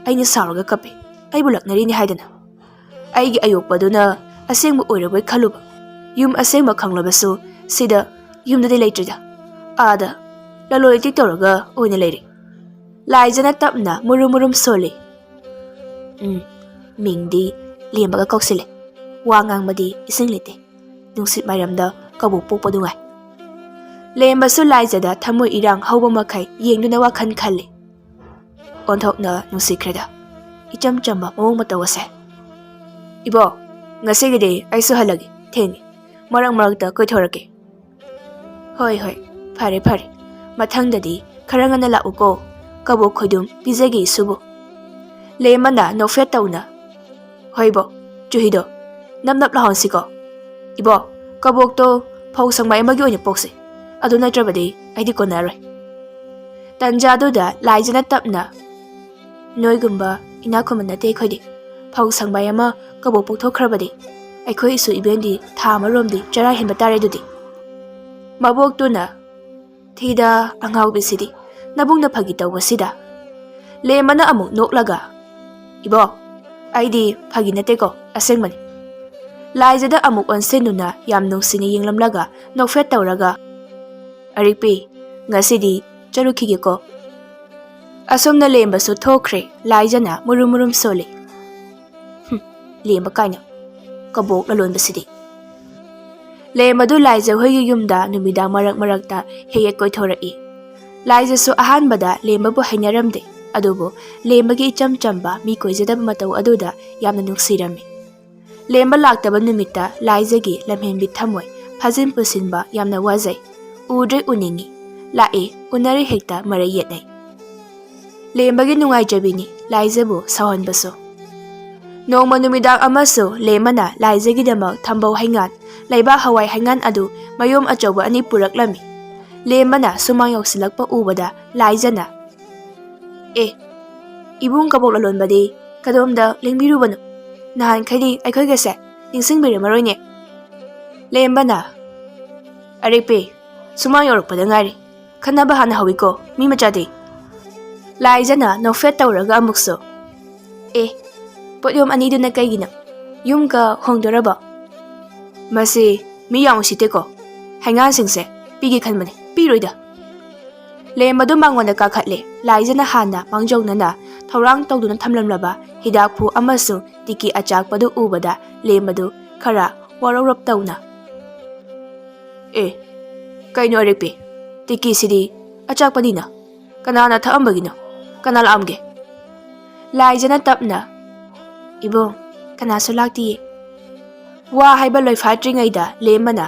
ꯑꯩꯅ ꯁꯥꯎꯔꯒ ꯀꯞꯄꯤ꯫ ꯑꯩꯕꯨ ꯂꯛꯅꯔꯤꯅꯤ ꯍꯥꯏꯗꯅ꯫ ꯑꯩꯒꯤ ꯑꯌꯣꯛꯄꯗꯨꯅ ꯑꯁꯦꯡꯕ ꯑꯣꯏꯔꯕꯣꯏ ꯈꯜꯂꯨꯕ꯫ ꯌꯨꯝ ꯑꯁꯦꯡꯕ ꯈꯪꯂꯕꯁꯨ ꯁꯤꯗ ꯌꯨꯝꯗꯗꯤ ꯂꯩꯇ꯭ꯔꯤꯗ꯫ ꯑꯥꯗ ꯂꯂꯣꯟ ꯏꯇꯤꯛ ꯇꯧꯔꯒ ꯑꯣꯏꯅ ꯂꯩꯔꯦ꯫ ꯂꯥꯏꯖꯅ ꯇꯞꯅ ꯃꯨꯔꯨꯝ ꯃꯨꯔꯨꯝ ꯁꯣꯜꯂꯤ꯫ "ꯎꯝ, ꯃꯤꯡꯗꯤ ꯂꯦꯝꯕꯒ ꯀꯧꯁꯤꯜꯂꯦ꯫ ꯋꯥ ꯉꯥꯡꯕꯗꯤ ꯏꯁꯤꯡ ꯂꯩꯇꯦ꯫ ꯅꯨꯡꯁꯤꯠ ꯃꯥꯏꯔꯝꯗ ꯀꯕꯣꯛ ꯄꯣꯛꯄ ꯅꯨꯡꯉꯥꯏ꯫" ꯂꯦꯝꯕꯁꯨ ꯂꯥꯏꯖꯗ ꯊꯃꯣꯏ ꯏꯔꯥꯡ ꯍꯧꯕ ꯃꯈꯩ ꯌꯦꯡꯗꯨꯅ ꯋꯥꯈꯜ ꯈꯜꯂꯤ꯫ ꯑꯣꯟꯊꯣꯛꯅ ꯅꯨꯡꯁꯤꯈ꯭ꯔꯦꯗ꯫ ꯏꯆꯝ ꯆꯝꯕ ꯃꯑꯣꯡ ꯃꯇꯧ ꯑꯁꯦ꯫ "ꯏꯕꯣ, ꯉꯁꯤꯒꯤꯗꯤ ꯑꯩꯁꯨ ꯍꯜꯂꯒꯦ꯫ ꯊꯦꯡꯉꯦ꯫ ꯃꯔꯛ ꯃꯔꯛꯇ ꯀꯣꯏꯊꯣꯔꯛꯀꯦ꯫" "ꯍꯣꯏ, ꯍꯣꯏ, ꯐꯔꯦ, ꯐꯔꯦ꯫ ꯃꯊꯪꯗꯗꯤ ꯈꯔ ꯉꯟꯅ ꯂꯥꯛꯎꯀꯣ꯫ ꯀꯕꯣꯛ ꯈꯣꯏꯗꯨꯝ ꯄꯤꯖꯒꯦ ꯏꯁꯨꯕꯨ꯫" ꯂꯦꯝꯃꯅ ꯅꯣꯛꯐꯦꯠ ꯇꯧꯅ, "ꯍꯣꯏꯕꯣ, ꯆꯨꯍꯤꯗꯣ ꯅꯞ ꯅꯞ ꯂꯥꯎꯍꯟꯁꯤꯀꯣ꯫ ꯏꯕꯣ, ꯀꯕꯣꯛꯇꯣ ꯐꯧ ꯁꯪꯕꯥꯏ ꯑꯃꯒꯤ ꯑꯣꯏꯅ ꯄꯣꯛꯁꯤ꯫ ꯑꯗꯨ ꯅꯠꯇ꯭ꯔꯕꯗꯤ ꯑꯩꯗꯤ ꯀꯣꯟꯅꯔꯣꯏ꯫" ꯇꯟꯖꯥꯗꯨꯗ ꯂꯥꯏꯖꯅ ꯇꯞꯅ, "ꯅꯣꯏꯒꯨꯝꯕ ꯏꯅꯥꯛ ꯈꯨꯟꯕ ꯅꯠꯇꯦ ꯑꯩꯈꯣꯏꯗꯤ꯫ ꯐꯧ ꯁꯪꯕꯥꯏ ꯑꯃ ꯀꯕꯣꯛ ꯄꯣꯛꯊꯣꯛꯈ꯭ꯔꯕꯗꯤ ꯑꯩꯈꯣꯏ ꯏꯁꯨ ꯏꯕꯦꯟꯗꯤ ꯊꯥ ꯑꯃꯔꯣꯝꯗꯤ ꯆꯔꯥ ꯍꯦꯟꯕ ꯇꯥꯔꯦ ꯑꯗꯨꯗꯤ꯫" ꯃꯕꯣꯛꯇꯨꯅ, "ꯊꯤꯗ ꯑꯉꯥꯎꯕꯤꯁꯤꯗꯤ, ꯅꯕꯨꯡꯅ ꯐꯥꯒꯤ ꯇꯧꯕꯁꯤꯗ꯫" ꯂꯦꯝꯕꯅ ꯑꯃꯨꯛ ꯅꯣꯛꯂꯒ, "ꯏꯕꯣ, ꯑꯩꯗꯤ ꯐꯥꯒꯤ ꯅꯠꯇꯦꯀꯣ, ꯑꯁꯦꯡꯕꯅꯤ꯫" ꯂꯥꯏꯖꯗ ꯑꯃꯨꯛ ꯑꯣꯟꯁꯤꯟꯗꯨꯅ ꯌꯥꯝ ꯅꯨꯡꯁꯤꯅ ꯌꯦꯡꯂꯝꯂꯒ ꯅꯣꯛꯐꯦꯠ ꯇꯧꯔꯒ, "ꯑꯔꯤꯛꯄꯤ, ꯉꯁꯤꯗꯤ ꯆꯠꯂꯨꯈꯤꯒꯦꯀꯣ꯫" ꯑꯁꯨꯝꯅ ꯂꯦꯝꯕꯁꯨ ꯊꯣꯛꯈ꯭ꯔꯦ꯫ ꯂꯥꯏꯖꯅ ꯃꯨꯔꯨꯝ ꯃꯨꯔꯨꯝ ꯁꯣꯜꯂꯤ꯫ "ꯍꯨꯝ, ꯂꯦꯝꯕ ꯀꯥꯏꯅ, ꯀꯕꯣꯛ ꯂꯂꯣꯟꯕꯁꯤꯗꯤ꯫" ꯂꯦꯝꯕꯗꯨ ꯂꯥꯏꯖ ꯍꯣꯏꯒꯤ ꯌꯨꯝꯗ ꯅꯨꯃꯤꯗꯥꯡ ꯃꯔꯛ ꯃꯔꯛꯇ ꯍꯦꯛ ꯍꯦꯛ ꯀꯣꯏꯊꯣꯔꯛꯏ꯫ ꯂꯥꯏꯖꯁꯨ ꯑꯍꯥꯟꯕꯗ ꯂꯦꯝꯕꯕꯨ ꯍꯩꯅꯔꯝꯗꯦ, ꯑꯗꯨꯕꯨ ꯂꯦꯝꯕꯒꯤ ꯏꯆꯝ ꯆꯝꯕ, ꯃꯤ ꯀꯣꯏꯖꯗꯕ ꯃꯇꯧ ꯑꯗꯨꯗ ꯌꯥꯝꯅ ꯅꯨꯡꯁꯤꯔꯝꯃꯤ꯫ ꯂꯦꯝꯕ ꯂꯥꯛꯇꯕ ꯅꯨꯃꯤꯠꯇ ꯂꯥꯏꯖꯒꯤ ꯂꯝꯍꯦꯟꯕꯤ ꯊꯝꯃꯣꯏ ꯐꯥꯖꯤꯟ ꯄꯨꯁꯤꯟꯕ ꯌꯥꯝꯅ ꯋꯥꯖꯩ꯫ ꯎꯗ꯭ꯔꯦ ꯎꯅꯤꯡꯉꯤ, ꯂꯥꯛꯑꯦ ꯎꯅꯔꯦ ꯍꯦꯛꯇ ꯃꯔꯩ ꯌꯦꯠꯅꯩ꯫ ꯂꯦꯝꯕꯒꯤ ꯅꯨꯡꯉꯥꯏꯖꯕꯤꯅꯤ ꯂꯥꯏꯖꯕꯨ ꯁꯥꯎꯍꯟꯕꯁꯨ꯫ ꯅꯣꯡꯃ ꯅꯨꯃꯤꯗꯥꯡ ꯑꯃꯁꯨ ꯂꯦꯝꯕꯅ ꯂꯥꯏꯖꯒꯤꯗꯃꯛ ꯊꯝꯕꯧ ꯍꯩꯉꯥꯟ, ꯂꯩꯕꯥꯛ ꯍꯋꯥꯏ ꯍꯩꯉꯥꯟ ꯑꯗꯨ ꯃꯌꯣꯝ ꯑꯆꯧꯕ ꯑꯅꯤ ꯄꯨꯔꯛꯂꯝꯃꯤ꯫ ꯂꯦꯝꯕꯅ ꯁꯨꯃꯥꯡ ꯌꯧꯁꯤꯜꯂꯛꯄ ꯎꯕꯗ ꯂꯥꯏꯖꯅ, "ꯑꯦ, ꯏꯕꯨꯡ ꯀꯕꯣꯛ ꯂꯂꯣꯟꯕꯗꯤ ꯀꯗꯣꯝꯗ ꯂꯦꯡꯕꯤꯔꯨꯕꯅꯣ? ꯅꯍꯥꯟꯈꯩꯗꯤ ꯑꯩꯈꯣꯏꯒꯁꯦ ꯅꯤꯡꯁꯤꯡꯕꯤꯔꯝꯃꯔꯣꯏꯅꯦ꯫" ꯂꯦꯝꯕꯅ, "ꯑꯔꯦꯛꯄꯤ, ꯁꯨꯃꯥꯡ ꯌꯧꯔꯛꯄꯗ ꯉꯥꯏꯔꯤ꯫ ꯈꯟꯅꯕ ꯍꯥꯟꯅ ꯍꯧꯏꯀꯣ, ꯃꯤ ꯃꯆꯥꯗꯤ꯫" ꯂꯥꯏꯖꯅ ꯅꯣꯛꯐꯦꯠ ꯇꯧꯔꯒ ꯑꯃꯨꯛꯁꯨ, "ꯑꯦ, ꯄꯣꯠꯌꯣꯝ ꯑꯅꯤꯗꯨꯅ ꯀꯩꯒꯤꯅꯣ? ꯌꯨꯝꯒ ꯍꯣꯡꯗꯣꯔꯕꯣ?" "ꯃꯁꯤ ꯃꯤ ꯌꯥꯝ ꯎꯁꯤꯠꯇꯦꯀꯣ꯫ ꯍꯩꯉꯥꯟꯁꯤꯡꯁꯦ ꯄꯤꯒꯦ ꯈꯟꯕꯅꯤ, ꯄꯤꯔꯣꯏꯗ꯫" ꯂꯦꯝꯕꯗꯨ ꯃꯉꯣꯟꯗ ꯀꯥꯈꯠꯂꯦ꯫ ꯂꯥꯏꯖꯅ ꯍꯥꯟꯅ ꯃꯥꯡꯖꯧꯅꯅ ꯊꯧꯔꯥꯡ ꯇꯧꯗꯨꯅ ꯊꯝꯂꯝꯂꯕ ꯍꯤꯗꯥꯛꯐꯨ ꯑꯃꯁꯨꯡ ꯇꯤꯀꯤ ꯑꯆꯥꯛꯄꯗꯨ ꯎꯕꯗ ꯂꯦꯝꯕꯗꯨ ꯈꯔ ꯋꯥꯔꯧꯔꯞ ꯇꯧꯅ, "ꯑꯦ, ꯀꯩꯅꯣ ꯑꯔꯤꯛꯄꯤ? ꯇꯤꯀꯤꯁꯤꯗꯤ ꯑꯆꯥꯛꯄꯅꯤꯅ꯫ ꯀꯅꯥꯅ ꯊꯛꯑꯝꯕꯒꯤꯅꯣ? ꯀꯅꯥ ꯂꯥꯛꯑꯝꯒꯦ?" ꯂꯥꯏꯖꯅ ꯇꯞꯅ, "ꯏꯕꯨꯡ, ꯀꯅꯥꯁꯨ ꯂꯥꯛꯇꯤꯌꯦ꯫" ꯋꯥ ꯍꯥꯏꯕ ꯂꯣꯏꯐꯥꯠꯇ꯭ꯔꯤꯉꯩꯗ ꯂꯦꯝꯕꯅ,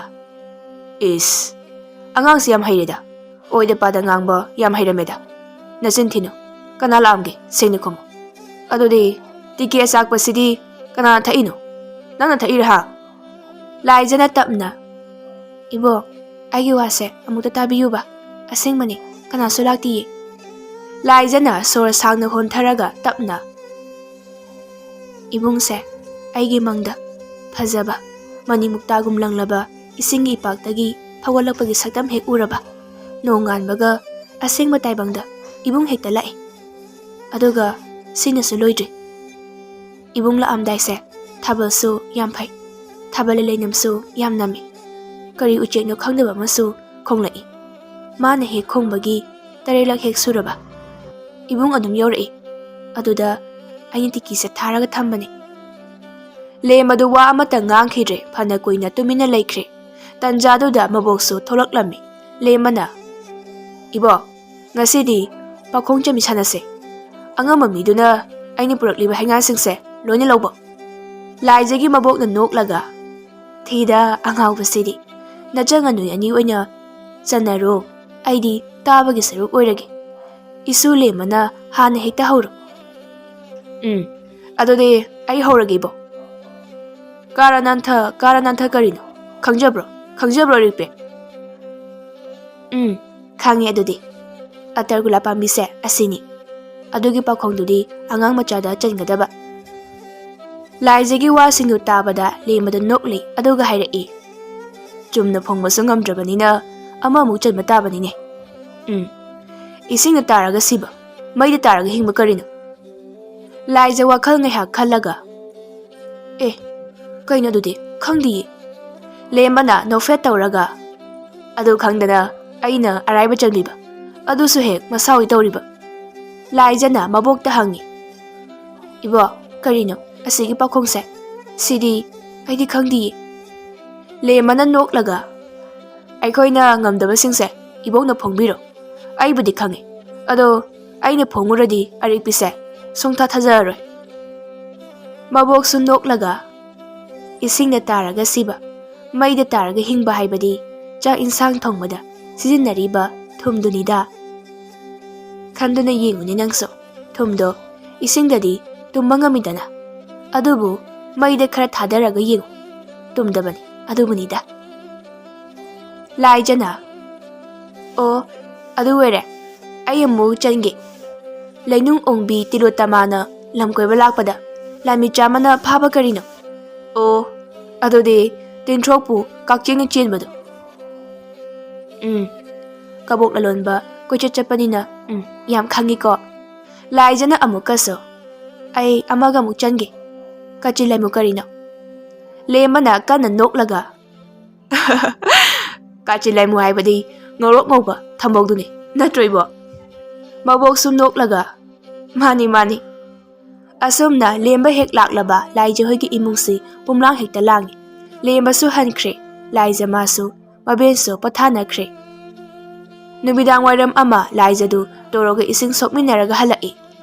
"ꯏꯁ, ꯑꯉꯥꯡꯁꯤ ꯌꯥꯝ ꯍꯩꯔꯦꯗ꯫ ꯑꯣꯏꯗ ꯄꯥꯗ ꯉꯥꯡꯕ ꯌꯥꯝ ꯍꯩꯔꯝꯃꯦꯗ꯫ ꯅꯆꯤꯟ ꯊꯤꯅꯨ꯫ ꯀꯅꯥ ꯂꯥꯛꯑꯝꯒꯦ? ꯁꯦꯡꯅ ꯈꯨꯝꯃꯨ꯫ ꯑꯗꯨꯗꯤ ꯇꯤꯀꯤ ꯑꯆꯥꯛꯄꯁꯤꯗꯤ ꯀꯅꯥꯅ ꯊꯛꯏꯅꯣ? ꯅꯪꯅ ꯊꯛꯏꯔꯥ ꯍꯥ?" ꯂꯥꯏꯖꯅ ꯇꯞꯅ, "ꯏꯕꯣ, ꯑꯩꯒꯤ ꯋꯥꯁꯦ ꯑꯃꯨꯛꯇ ꯇꯥꯕꯤꯌꯨꯕ꯫ ꯑꯁꯦꯡꯕꯅꯤ, ꯀꯅꯥꯁꯨ ꯂꯥꯛꯇꯤꯌꯦ꯫" ꯂꯥꯏꯖꯅ ꯁꯣꯔ ꯁꯥꯡꯅ ꯍꯣꯟꯊꯔꯒ ꯇꯞꯅ, "ꯏꯕꯨꯡꯁꯦ ꯑꯩꯒꯤ ꯃꯪꯗ ꯐꯖꯕ, ꯃꯅꯤ ꯃꯨꯛꯇꯥꯒꯨꯝ ꯂꯪꯂꯕ ꯏꯁꯤꯡꯒꯤ ꯏꯄꯥꯛꯇꯒꯤ ꯐꯥꯎꯒꯠꯂꯛꯄꯒꯤ ꯁꯛꯇꯝ ꯍꯦꯛ ꯎꯔꯕ, ꯅꯣꯡꯉꯥꯟꯕꯒ ꯑꯁꯦꯡꯕ ꯇꯥꯏꯕꯪꯗ ꯏꯕꯨꯡ ꯍꯦꯛꯇ ꯂꯥꯛꯏ꯫ ꯑꯗꯨꯒ ꯁꯤꯅꯁꯨ ꯂꯣꯏꯗ꯭ꯔꯤ꯫ ꯏꯕꯨꯡ ꯂꯥꯛꯑꯝꯗꯥꯏꯁꯦ ꯊꯥꯕꯜꯁꯨ ꯌꯥꯝ ꯐꯩ, ꯊꯥꯕꯜ ꯂꯩꯂꯩꯅꯝꯁꯨ ꯌꯥꯝ ꯅꯝꯃꯤ꯫ ꯀꯔꯤ ꯎꯆꯦꯛꯅꯣ ꯈꯪꯗꯕ ꯑꯃꯁꯨ ꯈꯣꯡꯂꯛꯏ꯫ ꯃꯥꯅ ꯍꯦꯛ ꯈꯣꯡꯕꯒꯤ ꯇꯔꯦꯠꯂꯛ ꯍꯦꯛ ꯁꯨꯔꯕ ꯏꯕꯨꯡ ꯑꯗꯨꯝ ꯌꯧꯔꯛꯏ꯫ ꯑꯗꯨꯗ ꯑꯩꯅ ꯇꯤꯀꯤꯁꯦ ꯊꯥꯔꯒ ꯊꯝꯕꯅꯤ꯫" ꯂꯦꯝꯕꯗꯨ ꯋꯥ ꯑꯃꯠꯇ ꯉꯥꯡꯈꯤꯗ꯭ꯔꯦ꯫ ꯐꯅ ꯀꯨꯏꯅ ꯇꯨꯃꯤꯟꯅ ꯂꯩꯈ꯭ꯔꯦ꯫ ꯇꯟꯖꯥꯗꯨꯗ ꯃꯕꯣꯛꯁꯨ ꯊꯣꯛꯂꯛꯂꯝꯃꯤ꯫ ꯂꯦꯝꯕꯅ, "ꯏꯕꯣ, ꯉꯁꯤꯗꯤ ꯄꯥꯈꯣꯡ ꯆꯟꯕꯤ ꯁꯥꯟꯅꯁꯦ꯫ ꯑꯉꯝꯕ ꯃꯤꯗꯨꯅ ꯑꯩꯅ ꯄꯨꯔꯛꯂꯤꯕ ꯍꯩꯉꯥꯟꯁꯤꯡꯁꯦ ꯂꯣꯏꯅ ꯂꯧꯕ꯫" ꯂꯥꯏꯖꯒꯤ ꯃꯕꯣꯛꯅ ꯅꯣꯛꯂꯒ, "ꯊꯤꯗ ꯑꯉꯥꯎꯕꯁꯤꯗꯤ, ꯅꯆꯟ ꯅꯣꯏ ꯑꯅꯤ ꯑꯣꯏꯅ ꯆꯟꯅꯔꯣ, ꯑꯩꯗꯤ ꯇꯥꯕꯒꯤ ꯁꯔꯨꯛ ꯑꯣꯏꯔꯒꯦ꯫ ꯏꯁꯨ ꯂꯦꯝꯕꯅ ꯍꯥꯟꯅ ꯍꯦꯛꯇ ꯍꯧꯔꯣ꯫" "ꯎꯝ, ꯑꯗꯨꯗꯤ ꯑꯩ ꯍꯧꯔꯒꯦ ꯏꯕꯣ꯫ ꯀꯥꯔꯥꯅꯥꯟꯊ, ꯀꯥꯔꯥꯅꯥꯟꯊ ꯀꯔꯤꯅꯣ? ꯈꯪꯖꯕ꯭ꯔꯣ? ꯈꯪꯖꯕ꯭ꯔꯣ, ꯑꯔꯤꯛꯄꯤ?" "ꯎꯝ, ꯈꯪꯉꯦ꯫ ꯑꯗꯨꯗꯤ ꯑꯇꯔꯒꯨꯂꯥ ꯄꯥꯝꯕꯤꯁꯦ ꯑꯁꯤꯅꯤ꯫ ꯑꯗꯨꯒꯤ ꯄꯥꯎꯈꯣꯡꯗꯨꯗꯤ ꯑꯉꯥꯡ ꯃꯆꯥꯗ ꯆꯟꯒꯗꯕ꯫" ꯂꯥꯏꯖꯒꯤ ꯋꯥꯁꯤꯡꯗꯨ ꯇꯥꯕꯗ ꯂꯦꯝꯕꯗꯨ ꯅꯣꯛꯂꯤ, ꯑꯗꯨꯒ ꯍꯥꯏꯔꯛꯏ, "ꯆꯨꯝꯅ ꯐꯣꯡꯕꯁꯨ ꯉꯝꯗ꯭ꯔꯕꯅꯤꯅ ꯑꯃꯃꯨꯛ ꯆꯟꯕ ꯇꯥꯕꯅꯤꯅꯦ꯫ ꯎꯝ, ꯏꯁꯤꯡꯗ ꯇꯥꯔꯒ ꯁꯤꯕ, ꯃꯩꯗ ꯇꯥꯔꯒ ꯍꯤꯡꯕ ꯀꯔꯤꯅꯣ?" ꯂꯥꯏꯖ ꯋꯥꯈꯜ ꯉꯥꯏꯍꯥꯛ ꯈꯜꯂꯒ, "ꯑꯦ, ꯀꯩꯅꯣ ꯑꯗꯨꯗꯤ? ꯈꯪꯗꯤꯌꯦ꯫" ꯂꯦꯝꯕꯅ ꯅꯣꯛꯐꯦꯠ ꯇꯧꯔꯒ, "ꯑꯗꯨ ꯈꯪꯗꯅ ꯑꯩꯅ ꯑꯔꯥꯏꯕ ꯆꯟꯕꯤꯕ?" ꯑꯗꯨꯁꯨ ꯍꯦꯛ ꯃꯁꯥ ꯍꯣꯏ ꯇꯧꯔꯤꯕ꯫ ꯂꯥꯏꯖꯅ ꯃꯕꯣꯛꯇ ꯍꯪꯉꯤ, "ꯏꯕꯣꯛ, ꯀꯔꯤꯅꯣ ꯑꯁꯤꯒꯤ ꯄꯥꯈꯣꯡꯁꯦ? ꯁꯤꯗꯤ ꯑꯩꯗꯤ ꯈꯪꯗꯤꯌꯦ꯫" ꯂꯦꯝꯕꯅ ꯅꯣꯛꯂꯒ, "ꯑꯩꯈꯣꯏꯅ ꯉꯝꯗꯕꯁꯤꯡꯁꯦ ꯏꯕꯣꯛꯅ ꯐꯣꯡꯕꯤꯔꯣ꯫ ꯑꯩꯕꯨꯗꯤ ꯈꯪꯉꯦ꯫ ꯑꯗꯣ ꯑꯩꯅ ꯐꯣꯡꯉꯨꯔꯗꯤ ꯑꯔꯤꯛꯄꯤꯁꯦ ꯁꯨꯡꯊꯥ ꯊꯥꯖꯔꯔꯣꯏ꯫" ꯃꯕꯣꯛꯁꯨ ꯅꯣꯛꯂꯒ, "ꯏꯁꯤꯡꯗ ꯇꯥꯔꯒ ꯁꯤꯕ, ꯃꯩꯗ ꯇꯥꯔꯒ ꯍꯤꯡꯕ ꯍꯥꯏꯕꯗꯤ ꯆꯥꯛ ꯏꯟꯁꯥꯡ ꯊꯣꯡꯕꯗ ꯁꯤꯖꯤꯟꯅꯔꯤꯕ ꯊꯨꯝꯗꯨꯅꯤꯗ꯫ ꯈꯟꯗꯨꯅ ꯌꯦꯡꯉꯨꯅꯦ ꯅꯪꯁꯨ꯫ ꯊꯨꯝꯗꯣ ꯏꯁꯤꯡꯗꯗꯤ ꯇꯨꯝꯕ ꯉꯝꯃꯤꯗꯅ, ꯑꯗꯨꯕꯨ ꯃꯩꯗ ꯈꯔ ꯊꯥꯗꯔꯒ ꯌꯦꯡꯉꯨ, ꯇꯨꯝꯗꯕꯅꯤ꯫ ꯑꯗꯨꯕꯨꯅꯤꯗ꯫" ꯂꯥꯏꯖꯅ, "ꯑꯣ, ꯑꯗꯨ ꯑꯣꯏꯔꯦ, ꯑꯩ ꯑꯃꯨꯛ ꯆꯟꯒꯦ꯫ ꯂꯩꯅꯨꯡ ꯑꯣꯡꯕꯤ ꯇꯤꯂꯣꯇꯃꯥꯅ ꯂꯝ ꯀꯣꯏꯕ ꯂꯥꯛꯄꯗ ꯂꯥꯟꯃꯤ ꯆꯥꯝꯃꯅ ꯐꯥꯕ ꯀꯔꯤꯅꯣ? ꯑꯣ, ꯑꯗꯨꯗꯤ ꯇꯤꯟꯊ꯭ꯔꯣꯛꯄꯨ ꯀꯛꯆꯦꯡꯅ ꯆꯦꯟꯕꯗꯣ꯫ ꯎꯝ, ꯀꯕꯣꯛ ꯂꯂꯣꯟꯕ ꯀꯣꯏꯆꯠ ꯆꯠꯄꯅꯤꯅ, ꯎꯝ, ꯌꯥꯝ ꯈꯪꯉꯤꯀꯣ꯫" ꯂꯥꯏꯖꯅ ꯑꯃꯨꯛꯀꯁꯨ, "ꯑꯩ ꯑꯃꯒ ꯑꯃꯨꯛ ꯆꯟꯒꯦ꯫ ꯀꯥꯆꯤꯟ ꯂꯩꯃꯨ ꯀꯔꯤꯅꯣ?" ꯂꯦꯝꯕꯅ ꯀꯟꯅ ꯅꯣꯛꯂꯒ, "ꯀꯥꯆꯤꯟ ꯂꯩꯃꯨ ꯍꯥꯏꯕꯗꯤ ꯉꯧꯔꯣꯛ ꯉꯧꯕ ꯊꯝꯕꯧꯗꯨꯅꯤ, ꯅꯠꯇ꯭ꯔꯣ ꯏꯕꯣ?" ꯃꯕꯣꯛꯁꯨ ꯅꯣꯛꯂꯒ, "ꯃꯥꯅꯤ, ꯃꯥꯅꯤ꯫" ꯑꯁꯨꯝꯅ ꯂꯦꯝꯕ ꯍꯦꯛ ꯂꯥꯛꯂꯕ ꯂꯥꯏꯖ ꯍꯣꯏꯒꯤ ꯏꯃꯨꯡꯁꯤ ꯄꯨꯝꯂꯥꯡ ꯍꯦꯛꯇ ꯂꯥꯡꯏ꯫ ꯂꯦꯝꯕꯁꯨ ꯍꯟꯈ꯭ꯔꯦ, ꯂꯥꯏꯖ ꯃꯥꯁꯨ ꯃꯕꯦꯟꯁꯨ ꯄꯣꯊꯥꯅꯈ꯭ꯔꯦ꯫ ꯅꯨꯃꯤꯗꯥꯡ ꯋꯥꯏꯔꯝ ꯑꯃ ꯂꯥꯏꯖꯗꯨ ꯇꯣꯔꯣꯒ ꯏꯁꯤꯡ ꯁꯣꯛꯃꯤꯟꯅꯔꯒ ꯍꯜꯂꯛꯏ꯫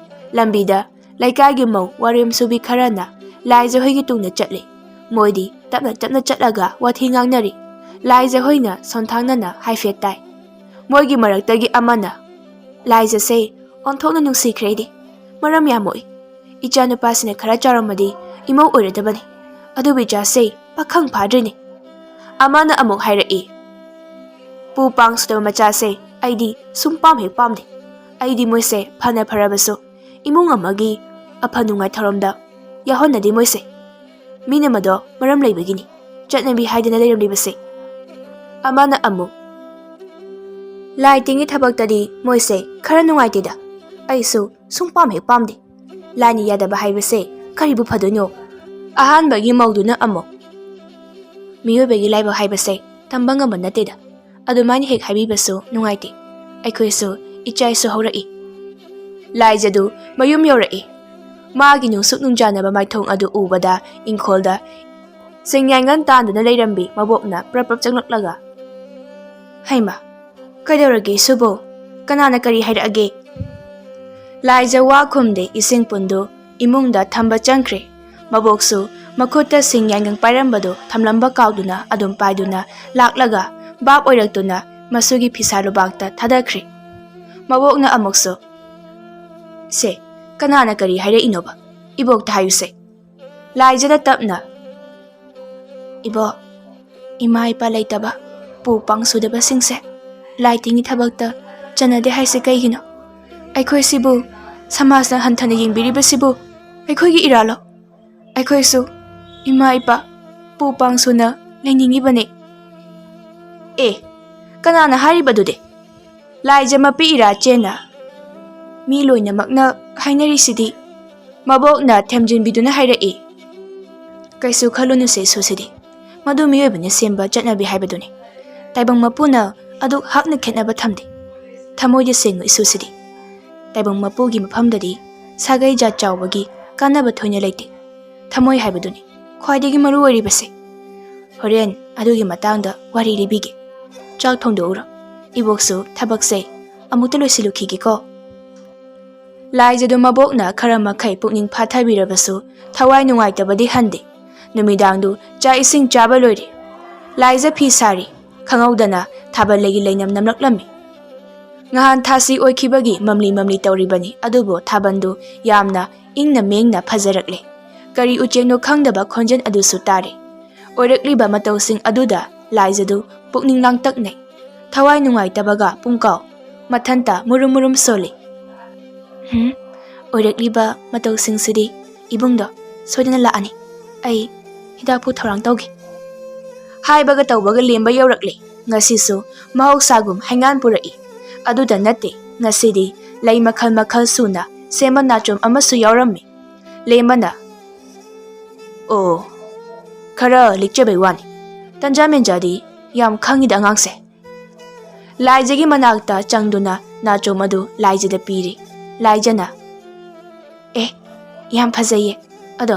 ꯂꯝꯕꯤꯗ ꯂꯩꯀꯥꯏꯒꯤ ꯃꯧ ꯋꯥꯔꯦꯝ ꯁꯨꯕꯤ ꯈꯔꯅ ꯂꯥꯏꯖ ꯍꯣꯏꯒꯤ ꯇꯨꯡꯗ ꯆꯠꯂꯤ꯫ ꯃꯣꯏꯗꯤ ꯇꯞꯅ ꯇꯞꯅ ꯆꯠꯂꯒ ꯋꯥꯊꯤ ꯉꯥꯡꯅꯔꯤ꯫ ꯂꯥꯏꯖ ꯍꯣꯏꯅ ꯁꯣꯟꯊꯥꯡꯅꯅ ꯍꯥꯏꯐꯦꯠ ꯇꯥꯏ꯫ ꯃꯣꯏꯒꯤ ꯃꯔꯛꯇꯒꯤ ꯑꯃꯅ, "ꯂꯥꯏꯖꯁꯦ ꯑꯣꯟꯊꯣꯛꯅ ꯅꯨꯡꯁꯤꯈ꯭ꯔꯦ ꯑꯩꯗꯤ꯫ ꯃꯔꯝ ꯌꯥꯝ ꯃꯣꯛꯏ꯫ ꯏꯆꯥꯅꯨꯄꯥꯁꯤꯅ ꯈꯔ ꯆꯥꯎꯔꯝꯃꯗꯤ ꯏꯃꯧ ꯑꯣꯏꯔꯗꯕꯅꯤ꯫ ꯑꯗꯨꯕꯨ ꯏꯆꯥꯁꯦ ꯄꯥꯈꯪ ꯐꯥꯗ꯭ꯔꯤꯅꯦ꯫" ꯑꯃꯅ ꯑꯃꯨꯛ ꯍꯥꯏꯔꯛꯏ, "ꯄꯨ ꯄꯥꯡ ꯁꯨꯗꯕ ꯃꯆꯥꯁꯦ ꯑꯩꯗꯤ ꯁꯨꯝ ꯄꯥꯝ ꯍꯦꯛ ꯄꯥꯝꯗꯦ꯫ ꯑꯩꯗꯤ ꯃꯣꯏꯁꯦ ꯐꯅ ꯐꯔꯕꯁꯨ ꯏꯃꯨꯡ ꯑꯃꯒꯤ ꯑꯐ ꯅꯨꯡꯉꯥꯏ ꯊꯧꯔꯝꯗ ꯌꯥꯎꯍꯟꯅꯗꯦ ꯃꯣꯏꯁꯦ꯫ ꯃꯤꯅ ꯃꯗꯣ ꯃꯔꯝ ꯂꯩꯕꯒꯤꯅꯤ, ꯆꯠꯅꯕꯤ ꯍꯥꯏꯗꯅ ꯂꯩꯔꯝꯂꯤꯕꯁꯦ꯫" ꯑꯃꯅ ꯑꯃꯨꯛ, "ꯂꯥꯏ ꯇꯤꯟꯒꯤ ꯊꯕꯛꯇꯗꯤ ꯃꯣꯏꯁꯦ ꯈꯔ ꯅꯨꯡꯉꯥꯏꯇꯦꯗ꯫ ꯑꯩꯁꯨ ꯁꯨꯝ ꯄꯥꯝ ꯍꯦꯛ ꯄꯥꯝꯗꯦ꯫ ꯂꯥꯏꯅ ꯌꯥꯗꯕ ꯍꯥꯏꯕꯁꯦ ꯀꯔꯤꯕꯨ ꯐꯗꯣꯏꯅꯣ?" ꯑꯍꯥꯟꯕꯒꯤ ꯃꯧꯗꯨꯅ ꯑꯃꯨꯛ, "ꯃꯤꯑꯣꯏꯕꯒꯤ ꯂꯥꯏꯕꯛ ꯍꯥꯏꯕꯁꯦ ꯇꯝꯕ ꯉꯝꯕ ꯅꯠꯇꯦꯗ꯫ ꯑꯗꯨꯃꯥꯏꯅ ꯍꯦꯛ ꯍꯥꯏꯕꯤꯕꯁꯨ ꯅꯨꯡꯉꯥꯏꯇꯦ꯫ ꯑꯩꯈꯣꯏꯁꯨ ꯏꯆꯥ ꯏꯁꯨ ꯍꯧꯔꯛꯏ꯫ ꯂꯥꯏꯖꯗꯨ ꯃꯌꯨꯝ ꯌꯧꯔꯛꯏ꯫ ꯃꯥꯒꯤ ꯅꯨꯡꯁꯨꯛ ꯅꯨꯡꯖꯥꯅꯕ ꯃꯥꯏꯊꯣꯡ ꯑꯗꯨ ꯎꯕꯗ ꯏꯪꯈꯣꯜꯗ ꯁꯤꯡꯌꯥꯏꯉꯪ ꯇꯥꯟꯗꯨꯅ ꯂꯩꯔꯝꯕꯤ ꯃꯕꯣꯛꯅ ꯄ꯭ꯔꯞ ꯄ꯭ꯔꯞ ꯆꯪꯂꯛꯂꯒ, "ꯍꯩꯃꯥ, ꯀꯩꯗꯧꯔꯒꯦ ꯏꯁꯨꯕꯣ? ꯀꯅꯥꯅ ꯀꯔꯤ ꯍꯥꯏꯔꯛꯑꯒꯦ?" ꯂꯥꯏꯖ ꯋꯥ ꯈꯨꯝꯗꯦ꯫ ꯏꯁꯤꯡ ꯄꯨꯟꯗꯨ ꯏꯃꯨꯡꯗ ꯊꯝꯕ ꯆꯪꯈ꯭ꯔꯦ꯫ ꯃꯕꯣꯛꯁꯨ ꯃꯈꯨꯠꯇ ꯁꯤꯡꯌꯥꯏꯉꯪ ꯄꯥꯏꯔꯝꯕꯗꯨ ꯊꯝꯂꯝꯕ ꯀꯥꯎꯗꯨꯅ ꯑꯗꯨꯝ ꯄꯥꯏꯗꯨꯅ ꯂꯥꯛꯂꯒ ꯚꯥꯞ ꯑꯣꯏꯔꯛꯇꯨꯅ ꯃꯁꯨꯒꯤ ꯐꯤꯁꯥ ꯂꯨꯕꯥꯛꯇ ꯊꯥꯗꯈ꯭ꯔꯦ꯫ ꯃꯕꯣꯛꯅ ꯑꯃꯨꯛꯁꯨ, "ꯁꯦ, ꯀꯅꯥꯅ ꯀꯔꯤ ꯍꯥꯏꯔꯛꯏꯅꯣꯕ? ꯏꯕꯣꯛꯇ ꯍꯥꯏꯌꯨꯁꯦ꯫" ꯂꯥꯏꯖꯅ ꯇꯞꯅ, "ꯏꯕꯣꯛ, ꯏꯃꯥ ꯏꯄꯥ ꯂꯩꯇꯕ, ꯄꯨ ꯄꯥꯡ ꯁꯨꯗꯕꯁꯤꯡꯁꯦ ꯂꯥꯏ ꯇꯤꯟꯒꯤ ꯊꯕꯛꯇ ꯆꯟꯅꯗꯦ ꯍꯥꯏꯁꯦ ꯀꯩꯒꯤꯅꯣ? ꯑꯩꯈꯣꯏꯁꯤꯕꯨ ꯁꯃꯥꯖꯅ ꯍꯟꯊꯅ ꯌꯦꯡꯕꯤꯔꯤꯕꯁꯤꯕꯨ ꯑꯩꯈꯣꯏꯒꯤ ꯏꯔꯥꯜꯂꯣ? ꯑꯩꯈꯣꯏꯁꯨ ꯏꯃꯥ ꯏꯄꯥ, ꯄꯨ ꯄꯥꯡ ꯁꯨꯅ ꯂꯩꯅꯤꯡꯉꯤꯕꯅꯤ꯫" "ꯑꯦ, ꯀꯅꯥꯅ ꯍꯥꯏꯔꯤꯕꯗꯨꯗꯤ?" ꯂꯥꯏꯖ ꯃꯄꯤ ꯏꯔꯥ ꯆꯦꯟꯅ, "ꯃꯤ ꯂꯣꯏꯅꯃꯛꯅ ꯍꯥꯏꯅꯔꯤꯁꯤꯗꯤ꯫" ꯃꯕꯣꯛꯅ ꯊꯦꯝꯖꯤꯟꯕꯤꯗꯨꯅ ꯍꯥꯏꯔꯛꯏ, "ꯀꯩꯁꯨ ꯈꯜꯂꯨꯅꯨꯁꯦ ꯏꯁꯨꯁꯤꯗꯤ, ꯃꯗꯨ ꯃꯤꯑꯣꯏꯕꯅ ꯁꯦꯝꯕ ꯆꯠꯅꯕꯤ ꯍꯥꯏꯕꯗꯨꯅꯤ꯫ ꯇꯥꯏꯕꯪ ꯃꯄꯨꯅ ꯑꯗꯨꯛ ꯍꯛꯅ ꯈꯦꯠꯅꯕ ꯊꯝꯗꯦ꯫ ꯊꯃꯣꯏꯗ ꯁꯦꯡꯉꯨ ꯏꯁꯨꯁꯤꯗꯤ꯫ ꯇꯥꯏꯕꯪ ꯃꯄꯨꯒꯤ ꯃꯐꯝꯗꯗꯤ ꯁꯥꯒꯩ ꯖꯥꯠ ꯆꯥꯎꯕꯒꯤ ꯀꯥꯟꯅꯕ ꯊꯣꯏꯅ ꯂꯩꯇꯦ꯫ ꯊꯃꯣꯏ ꯍꯥꯏꯕꯗꯨꯅꯤ ꯈ꯭ꯋꯥꯏꯗꯒꯤ ꯃꯔꯨ ꯑꯣꯏꯔꯤꯕꯁꯦ꯫ ꯍꯣꯔꯦꯟ ꯑꯗꯨꯒꯤ ꯃꯇꯥꯡꯗ ꯋꯥꯔꯤ ꯂꯤꯕꯤꯒꯦ꯫ ꯆꯥꯛ ꯊꯣꯡꯗꯣꯛꯎꯔꯣ꯫ ꯏꯕꯣꯛꯁꯨ ꯊꯕꯛꯁꯦ ꯑꯃꯨꯛꯇ ꯂꯣꯏꯁꯤꯜꯂꯨꯈꯤꯒꯦꯀꯣ꯫" ꯂꯥꯏꯖꯗꯨ ꯃꯕꯣꯛꯅ ꯈꯔ ꯃꯈꯩ ꯄꯨꯛꯅꯤꯡ ꯐꯥꯊꯕꯤꯔꯕꯁꯨ ꯊꯋꯥꯏ ꯅꯨꯡꯉꯥꯏꯇꯕꯗꯤ ꯍꯟꯗꯦ꯫ ꯅꯨꯃꯤꯗꯥꯡꯗꯨ ꯆꯥꯛ ꯏꯁꯤꯡ ꯆꯥꯕ ꯂꯣꯏꯔꯦ꯫ ꯂꯥꯏꯖ ꯐꯤ ꯁꯥꯔꯤ꯫ ꯈꯪꯍꯧꯗꯅ ꯊꯥꯕꯜ ꯂꯩꯒꯤ ꯂꯩꯅꯝ ꯅꯝꯂꯛꯂꯝꯃꯤ꯫ ꯉꯍꯥꯟ ꯊꯥꯁꯤ ꯑꯣꯏꯈꯤꯕꯒꯤ ꯃꯝꯂꯤ ꯃꯝꯂꯤ ꯇꯧꯔꯤꯕꯅꯤ, ꯑꯗꯨꯕꯨ ꯊꯥꯕꯜꯗꯨ ꯌꯥꯝꯅ ꯏꯪꯅ ꯃꯦꯡꯅ ꯐꯖꯔꯛꯂꯦ꯫ ꯀꯔꯤ ꯎꯆꯦꯛꯅꯣ ꯈꯪꯗꯕ ꯈꯣꯟꯖꯦꯜ ꯑꯗꯨꯁꯨ ꯇꯥꯔꯦ꯫ ꯑꯣꯏꯔꯛꯂꯤꯕ ꯃꯇꯧꯁꯤꯡ ꯑꯗꯨꯗ ꯂꯥꯏꯖꯗꯨ ꯄꯨꯛꯅꯤꯡ ꯂꯥꯡꯇꯛꯅꯩ꯫ ꯊꯋꯥꯏ ꯅꯨꯡꯉꯥꯏꯇꯕꯒ ꯄꯨꯡꯀꯥꯎ ꯃꯊꯟꯇ ꯃꯨꯔꯨꯝ ꯃꯨꯔꯨꯝ ꯁꯣꯜꯂꯤ꯫ "ꯍꯨꯝ, ꯑꯣꯏꯔꯛꯂꯤꯕ ꯃꯇꯧꯁꯤꯡꯁꯤꯗꯤ ꯏꯕꯨꯡꯗꯣ ꯁꯣꯏꯗꯅ ꯂꯥꯛꯑꯅꯤ꯫ ꯑꯩ ꯍꯤꯗꯥꯛꯄꯨ ꯊꯧꯔꯥꯡ ꯇꯧꯒꯦ꯫" ꯍꯥꯏꯕꯒ ꯇꯧꯕꯒ ꯂꯦꯝꯕ ꯌꯧꯔꯛꯂꯦ꯫ ꯉꯁꯤꯁꯨ ꯃꯍꯧꯁꯥꯒꯨꯝ ꯍꯩꯉꯥꯟ ꯄꯨꯔꯛꯏ꯫ ꯑꯗꯨꯗ ꯅꯠꯇꯦ, ꯉꯁꯤꯗꯤ ꯂꯩ ꯃꯈꯜ ꯃꯈꯜ ꯁꯨꯅ ꯁꯦꯝꯕ ꯅꯥꯆꯣꯝ ꯑꯃꯁꯨ ꯌꯥꯎꯔꯝꯃꯤ꯫ ꯂꯦꯝꯕꯅ, "ꯑꯣ, ꯈꯔ ꯂꯤꯛꯆꯕꯩ ꯋꯥꯅꯤ꯫ ꯇꯟꯖꯥ ꯃꯦꯟꯖꯥꯗꯤ ꯌꯥꯝ ꯈꯪꯉꯤꯗ ꯑꯉꯥꯡꯁꯦ꯫" ꯂꯥꯏꯖꯒꯤ ꯃꯅꯥꯛꯇ ꯆꯪꯗꯨꯅ ꯅꯥꯆꯣꯝ ꯑꯗꯨ ꯂꯥꯏꯖꯗ ꯄꯤꯔꯤ꯫ ꯂꯥꯏꯖꯅ, "ꯑꯦ, ꯌꯥꯝ ꯐꯖꯩꯌꯦ꯫ ꯑꯗꯣ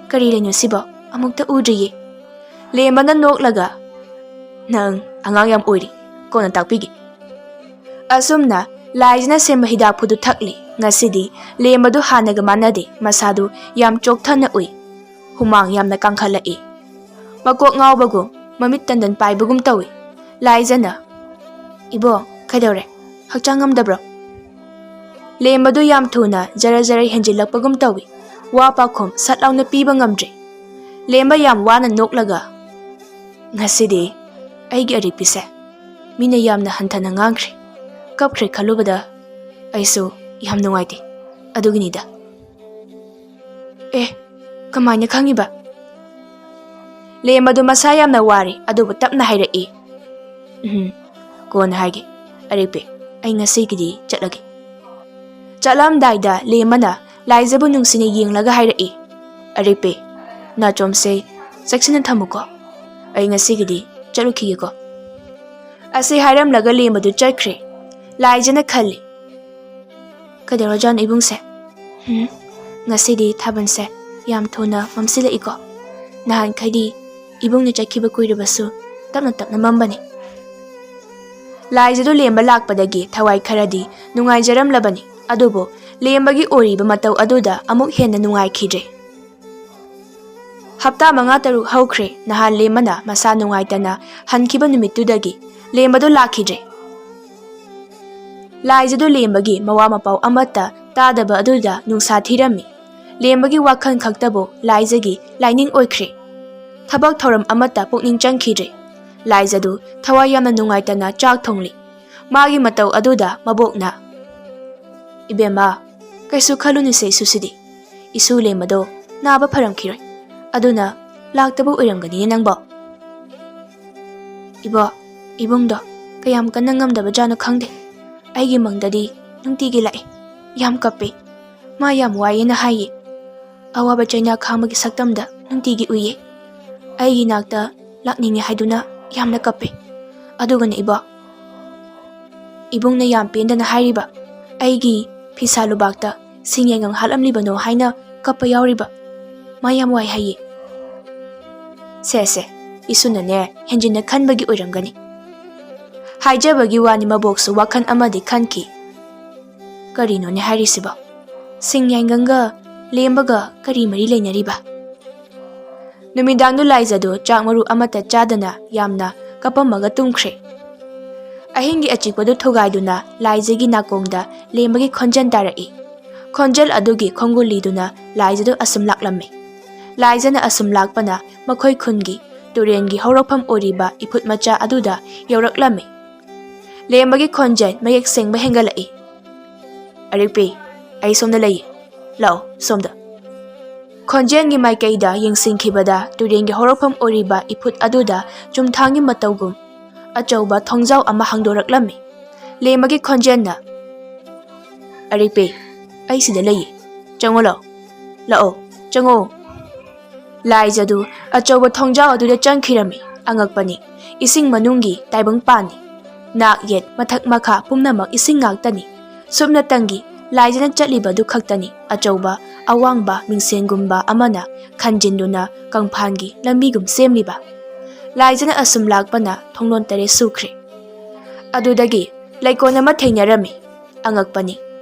ꯀꯔꯤ ꯂꯩꯅꯣ ꯁꯤꯕꯣ? ꯑꯃꯨꯛꯇ ꯎꯗ꯭ꯔꯤꯌꯦ꯫" ꯂꯦꯝꯕꯅ ꯅꯣꯛꯂꯒ, "ꯅꯪ ꯑꯉꯥꯡ ꯌꯥꯝ ꯑꯣꯏꯔꯤ, ꯀꯣꯟꯅ ꯇꯥꯛꯄꯤꯒꯦ꯫" ꯑꯁꯨꯝꯅ ꯂꯥꯏꯖꯅ ꯁꯦꯝꯕ ꯍꯤꯗꯥꯛꯐꯨꯗꯨ ꯊꯛꯂꯤ꯫ ꯉꯁꯤꯗꯤ ꯂꯦꯝꯕꯗꯨ ꯍꯥꯟꯅꯒ ꯃꯥꯟꯅꯗꯦ, ꯃꯁꯥꯗꯨ ꯌꯥꯝ ꯆꯣꯛꯊꯅ ꯎꯏ꯫ ꯍꯨꯃꯥꯡ ꯌꯥꯝꯅ ꯀꯥꯡꯈꯠꯂꯛꯏ꯫ ꯃꯀꯣꯛ ꯉꯥꯎꯕꯒꯨꯝ, ꯃꯃꯤꯠ ꯇꯟꯗꯟ ꯄꯥꯏꯕꯒꯨꯝ ꯇꯧꯏ꯫ ꯂꯥꯏꯖꯅ, "ꯏꯕꯣ, ꯀꯩꯗꯧꯔꯦ? ꯍꯛꯆꯥꯡ ꯉꯝꯗꯕ꯭ꯔꯣ?" ꯂꯦꯝꯕꯗꯨ ꯌꯥꯝ ꯊꯨꯅ ꯖꯔ ꯖꯔ ꯍꯦꯟꯖꯤꯜꯂꯛꯄꯒꯨꯝ ꯇꯧꯏ꯫ ꯋꯥ ꯄꯥꯎꯈꯨꯝ ꯁꯠ ꯂꯥꯎꯅ ꯄꯤꯕ ꯉꯝꯗ꯭ꯔꯦ꯫ ꯂꯦꯝꯕ ꯌꯥꯝ ꯋꯥꯅ ꯅꯣꯛꯂꯒ, "ꯉꯁꯤꯗꯤ ꯑꯩꯒꯤ ꯑꯔꯤꯛꯄꯤꯁꯦ ꯃꯤꯅ ꯌꯥꯝꯅ ꯍꯟꯊꯅ ꯉꯥꯡꯈ꯭ꯔꯦ, ꯀꯞꯈ꯭ꯔꯦ ꯈꯜꯂꯨꯕꯗ ꯑꯩꯁꯨ ꯌꯥꯝ ꯅꯨꯡꯉꯥꯏꯇꯦ꯫ ꯑꯗꯨꯒꯤꯅꯤꯗ꯫" "ꯑꯦ, ꯀꯃꯥꯏꯅ ꯈꯪꯉꯤꯕ?" ꯂꯦꯝꯕꯗꯨ ꯃꯁꯥ ꯌꯥꯝꯅ ꯋꯥꯔꯤ, ꯑꯗꯨꯕꯨ ꯇꯞꯅ ꯍꯥꯏꯔꯛꯏ꯫ "ꯎꯝ, ꯀꯣꯟꯅ ꯍꯥꯏꯒꯦ꯫ ꯑꯔꯤꯛꯄꯤ, ꯑꯩ ꯉꯁꯤꯒꯤꯗꯤ ꯆꯠꯂꯒꯦ꯫" ꯆꯠꯂꯝꯗꯥꯏꯗ ꯂꯦꯝꯕꯅ ꯂꯥꯏꯖꯕꯨ ꯅꯨꯡꯁꯤꯅ ꯌꯦꯡꯂꯒ ꯍꯥꯏꯔꯛꯏ, "ꯑꯔꯤꯛꯄꯤ, ꯅꯥꯆꯣꯝꯁꯦ ꯆꯦꯛꯁꯤꯟꯅ ꯊꯝꯃꯨꯀꯣ꯫ ꯑꯩ ꯉꯁꯤꯒꯤꯗꯤ ꯆꯠꯂꯨꯈꯤꯒꯦꯀꯣ꯫" ꯑꯁꯤ ꯍꯥꯏꯔꯝꯂꯒ ꯂꯦꯝꯕꯗꯨ ꯆꯠꯈ꯭ꯔꯦ꯫ ꯂꯥꯏꯖꯅ ꯈꯜꯂꯤ, "ꯀꯩꯗꯧꯔꯖꯥꯠꯅꯣ ꯏꯕꯨꯡꯁꯦ? ꯎꯝ, ꯉꯁꯤꯗꯤ ꯊꯥꯕꯜꯁꯦ ꯌꯥꯝ ꯊꯨꯅ ꯃꯝꯁꯤꯜꯂꯛꯏꯀꯣ꯫ ꯅꯍꯥꯟꯈꯩꯗꯤ ꯏꯕꯨꯡꯅ ꯆꯠꯈꯤꯕ ꯀꯨꯏꯔꯕꯁꯨ ꯇꯞꯅ ꯇꯞꯅ ꯃꯝꯕꯅꯤ꯫" ꯂꯥꯏꯖꯗꯨ ꯂꯦꯝꯕ ꯂꯥꯛꯄꯗꯒꯤ ꯊꯋꯥꯏ ꯈꯔꯗꯤ ꯅꯨꯡꯉꯥꯏꯖꯔꯝꯂꯕꯅꯤ, ꯑꯗꯨꯕꯨ ꯂꯦꯝꯕꯒꯤ ꯑꯣꯏꯔꯤꯕ ꯃꯇꯧ ꯑꯗꯨꯗ ꯑꯃꯨꯛ ꯍꯦꯟꯅ ꯅꯨꯡꯉꯥꯏꯈꯤꯗ꯭ꯔꯦ꯫ ꯍꯞꯇꯥ ꯃꯉꯥ ꯇꯔꯨꯛ ꯍꯧꯈ꯭ꯔꯦ꯫ ꯅꯍꯥꯟ ꯂꯦꯝꯕꯅ ꯃꯁꯥ ꯅꯨꯡꯉꯥꯏꯇꯅ ꯍꯟꯈꯤꯕ ꯅꯨꯃꯤꯠꯇꯨꯗꯒꯤ ꯂꯦꯝꯕꯗꯨ ꯂꯥꯛꯈꯤꯗ꯭ꯔꯦ꯫ ꯂꯥꯏꯖꯗꯨ ꯂꯦꯝꯕꯒꯤ ꯃꯋꯥ ꯃꯄꯥꯎ ꯑꯃꯠꯇ ꯇꯥꯗꯕ ꯑꯗꯨꯗ ꯅꯨꯡꯁꯥ ꯊꯤꯔꯝꯃꯤ꯫ ꯂꯦꯝꯕꯒꯤ ꯋꯥꯈꯜ ꯈꯛꯇꯕꯨ ꯂꯥꯏꯖꯒꯤ ꯂꯥꯏꯅꯤꯡ ꯑꯣꯏꯈ꯭ꯔꯦ꯫ ꯊꯕꯛ ꯊꯧꯔꯝ ꯑꯃꯠꯇ ꯄꯨꯛꯅꯤꯡ ꯆꯪꯈꯤꯗ꯭ꯔꯦ꯫ ꯂꯥꯏꯖꯗꯨ ꯊꯋꯥꯏ ꯌꯥꯝꯅ ꯅꯨꯡꯉꯥꯏꯇꯅ ꯆꯥꯛ ꯊꯣꯡꯂꯤ꯫ ꯃꯥꯒꯤ ꯃꯇꯧ ꯑꯗꯨꯗ ꯃꯕꯣꯛꯅ, "ꯏꯕꯦꯝꯃ, ꯀꯩꯁꯨ ꯈꯜꯂꯨꯅꯨꯁꯦ ꯏꯁꯨꯁꯤꯗꯤ꯫ ꯏꯁꯨ ꯂꯦꯝꯕꯗꯣ ꯅꯥꯕ ꯐꯔꯝꯈꯤꯔꯣꯏ꯫ ꯑꯗꯨꯅ ꯂꯥꯛꯇꯕ ꯑꯣꯏꯔꯝꯒꯅꯤꯅꯦ ꯅꯪꯕꯣ꯫" "ꯏꯕꯣ, ꯏꯕꯨꯡꯗꯣ ꯀꯌꯥꯝ ꯀꯟꯅ ꯉꯝꯗꯕꯖꯥꯠꯅꯣ ꯈꯪꯗꯦ꯫ ꯑꯩꯒꯤ ꯃꯪꯗꯗꯤ ꯅꯨꯡꯇꯤꯒꯤ ꯂꯥꯛꯏ꯫ ꯌꯥꯝ ꯀꯞꯄꯤ꯫ ꯃꯥ ꯌꯥꯝ ꯋꯥꯏꯌꯦꯅ ꯍꯥꯏꯌꯦ꯫ ꯑꯋꯥꯕ ꯆꯩꯅꯥ ꯈꯥꯡꯕꯒꯤ ꯁꯛꯇꯝꯗ ꯅꯨꯡꯇꯤꯒꯤ ꯎꯏꯌꯦ꯫ ꯑꯩꯒꯤ ꯅꯥꯛꯇ ꯂꯥꯛꯅꯤꯡꯉꯦ ꯍꯥꯏꯗꯨꯅ ꯌꯥꯝꯅ ꯀꯞꯄꯤ꯫ ꯑꯗꯨꯒꯅꯦ ꯏꯕꯣ, ꯏꯕꯨꯡꯅ ꯌꯥꯝ ꯄꯦꯟꯗꯅ ꯍꯥꯏꯔꯤꯕ, ꯑꯩꯒꯤ ꯐꯤꯁꯥ ꯂꯨꯕꯥꯛꯇ ꯁꯤꯡ ꯌꯥꯏꯉꯪ ꯍꯥꯠꯂꯝꯂꯤꯕꯅꯣ ꯍꯥꯏꯅ ꯀꯞꯄ ꯌꯥꯎꯔꯤꯕ꯫ ꯃꯥ ꯌꯥꯝ ꯋꯥꯏ ꯍꯥꯏꯌꯦ꯫ ꯁꯦ ꯁꯦ, ꯏꯁꯨꯅꯅꯦ ꯍꯦꯟꯖꯤꯟꯅ ꯈꯟꯕꯒꯤ ꯑꯣꯏꯔꯝꯒꯅꯤ꯫ ꯍꯥꯏꯖꯕꯒꯤ ꯋꯥꯅꯤ, ꯃꯕꯣꯛꯁꯨ ꯋꯥꯈꯜ ꯑꯃꯗꯤ ꯈꯟꯈꯤ꯫ ꯀꯔꯤꯅꯣꯅꯦ ꯍꯥꯏꯔꯤꯁꯤꯕꯣ? ꯁꯤꯡ ꯌꯥꯏꯉꯪꯒ ꯂꯦꯝꯕꯒ ꯀꯔꯤ ꯃꯔꯤ ꯂꯩꯅꯔꯤꯕ? ꯅꯨꯃꯤꯗꯥꯡꯗꯨ ꯂꯥꯏꯖꯗꯨ ꯆꯥꯛ ꯃꯔꯨ ꯑꯃꯠꯇ ꯆꯥꯗꯅ ꯌꯥꯝꯅ ꯀꯞꯄꯝꯃꯒ ꯇꯨꯝꯈ꯭ꯔꯦ꯫ ꯑꯍꯤꯡꯒꯤ ꯑꯆꯤꯛꯄꯗꯨ ꯊꯨꯒꯥꯏꯗꯨꯅ ꯂꯥꯏꯖꯒꯤ ꯅꯥꯀꯣꯡꯗ ꯂꯦꯝꯕꯒꯤ ꯈꯣꯟꯖꯦꯜ ꯇꯥꯔꯛꯏ꯫ ꯈꯣꯟꯖꯦꯜ ꯑꯗꯨꯒꯤ ꯈꯣꯡꯒꯨꯜ ꯂꯤꯗꯨꯅ ꯂꯥꯏꯖꯗꯨ ꯑꯁꯨꯝ ꯂꯥꯛꯂꯝꯃꯤ꯫ ꯂꯥꯏꯖꯅ ꯑꯁꯨꯝ ꯂꯥꯛꯄꯅ ꯃꯈꯣꯏ ꯈꯨꯟꯒꯤ ꯇꯨꯔꯦꯟꯒꯤ ꯍꯧꯔꯛꯐꯝ ꯑꯣꯏꯔꯤꯕ ꯏꯐꯨꯠ ꯃꯆꯥ ꯑꯗꯨꯗ ꯌꯧꯔꯛꯂꯝꯃꯤ꯫ ꯂꯦꯝꯕꯒꯤ ꯈꯣꯟꯖꯦꯜ ꯃꯌꯦꯛ ꯁꯦꯡꯕ ꯍꯦꯟꯒꯠꯂꯛꯏ꯫ "ꯑꯔꯤꯛꯄꯤ, ꯑꯩ ꯁꯣꯝꯗ ꯂꯩꯌꯦ꯫ ꯂꯥꯛꯑꯣ, ꯁꯣꯝꯗ꯫" ꯈꯣꯟꯖꯦꯜꯒꯤ ꯃꯥꯏꯀꯩꯗ ꯌꯦꯡꯁꯤꯟꯈꯤꯕꯗ ꯇꯨꯔꯦꯟꯒꯤ ꯍꯧꯔꯛꯐꯝ ꯑꯣꯏꯔꯤꯕ ꯏꯐꯨꯠ ꯑꯗꯨꯗ ꯆꯨꯝꯊꯥꯡꯒꯤ ꯃꯇꯧꯒꯨꯝ ꯑꯆꯧꯕ ꯊꯣꯡꯖꯥꯎ ꯑꯃ ꯍꯥꯡꯗꯣꯔꯛꯂꯝꯃꯤ꯫ ꯂꯦꯝꯕꯒꯤ ꯈꯣꯟꯖꯦꯜꯅ, "ꯑꯔꯤꯛꯄꯤ, ꯑꯩ ꯁꯤꯗ ꯂꯩꯌꯦ꯫ ꯆꯪꯉꯣ ꯂꯥꯛꯑꯣ꯫ ꯂꯥꯛꯑꯣ, ꯆꯪꯉꯣ꯫" ꯂꯥꯏꯖꯗꯨ ꯑꯆꯧꯕ ꯊꯣꯡꯖꯥꯎ ꯑꯗꯨꯗ ꯆꯪꯈꯤꯔꯝꯃꯤ꯫ ꯑꯉꯛꯄꯅꯤ, ꯏꯁꯤꯡ ꯃꯅꯨꯡꯒꯤ ꯇꯥꯏꯕꯪ ꯄꯥꯟꯅꯤ꯫ ꯅꯥꯛ ꯌꯦꯠ ꯃꯊꯛ ꯃꯈꯥ ꯄꯨꯝꯅꯃꯛ ꯏꯁꯤꯡ ꯉꯥꯛꯇꯅꯤ꯫ ꯁꯨꯞꯅꯇꯪꯒꯤ ꯂꯥꯏꯖꯅ ꯆꯠꯂꯤꯕꯗꯨ ꯈꯛꯇꯅꯤ ꯑꯆꯧꯕ ꯑꯋꯥꯡꯕ ꯃꯤꯡꯁꯦꯟꯒꯨꯝꯕ ꯑꯃꯅ ꯈꯟꯖꯤꯟꯗꯨꯅ ꯀꯪꯐꯥꯟꯒꯤ ꯂꯝꯕꯤꯒꯨꯝ ꯁꯦꯝꯂꯤꯕ꯫ ꯂꯥꯏꯖꯅ ꯑꯁꯨꯝ ꯂꯥꯛꯄꯅ ꯊꯣꯡꯂꯣꯟ ꯇꯔꯦꯠ ꯁꯨꯈ꯭ꯔꯦ꯫ ꯑꯗꯨꯗꯒꯤ ꯂꯩꯀꯣꯜ ꯑꯃ ꯊꯦꯡꯅꯔꯝꯃꯤ꯫ ꯑꯉꯛꯄꯅꯤ,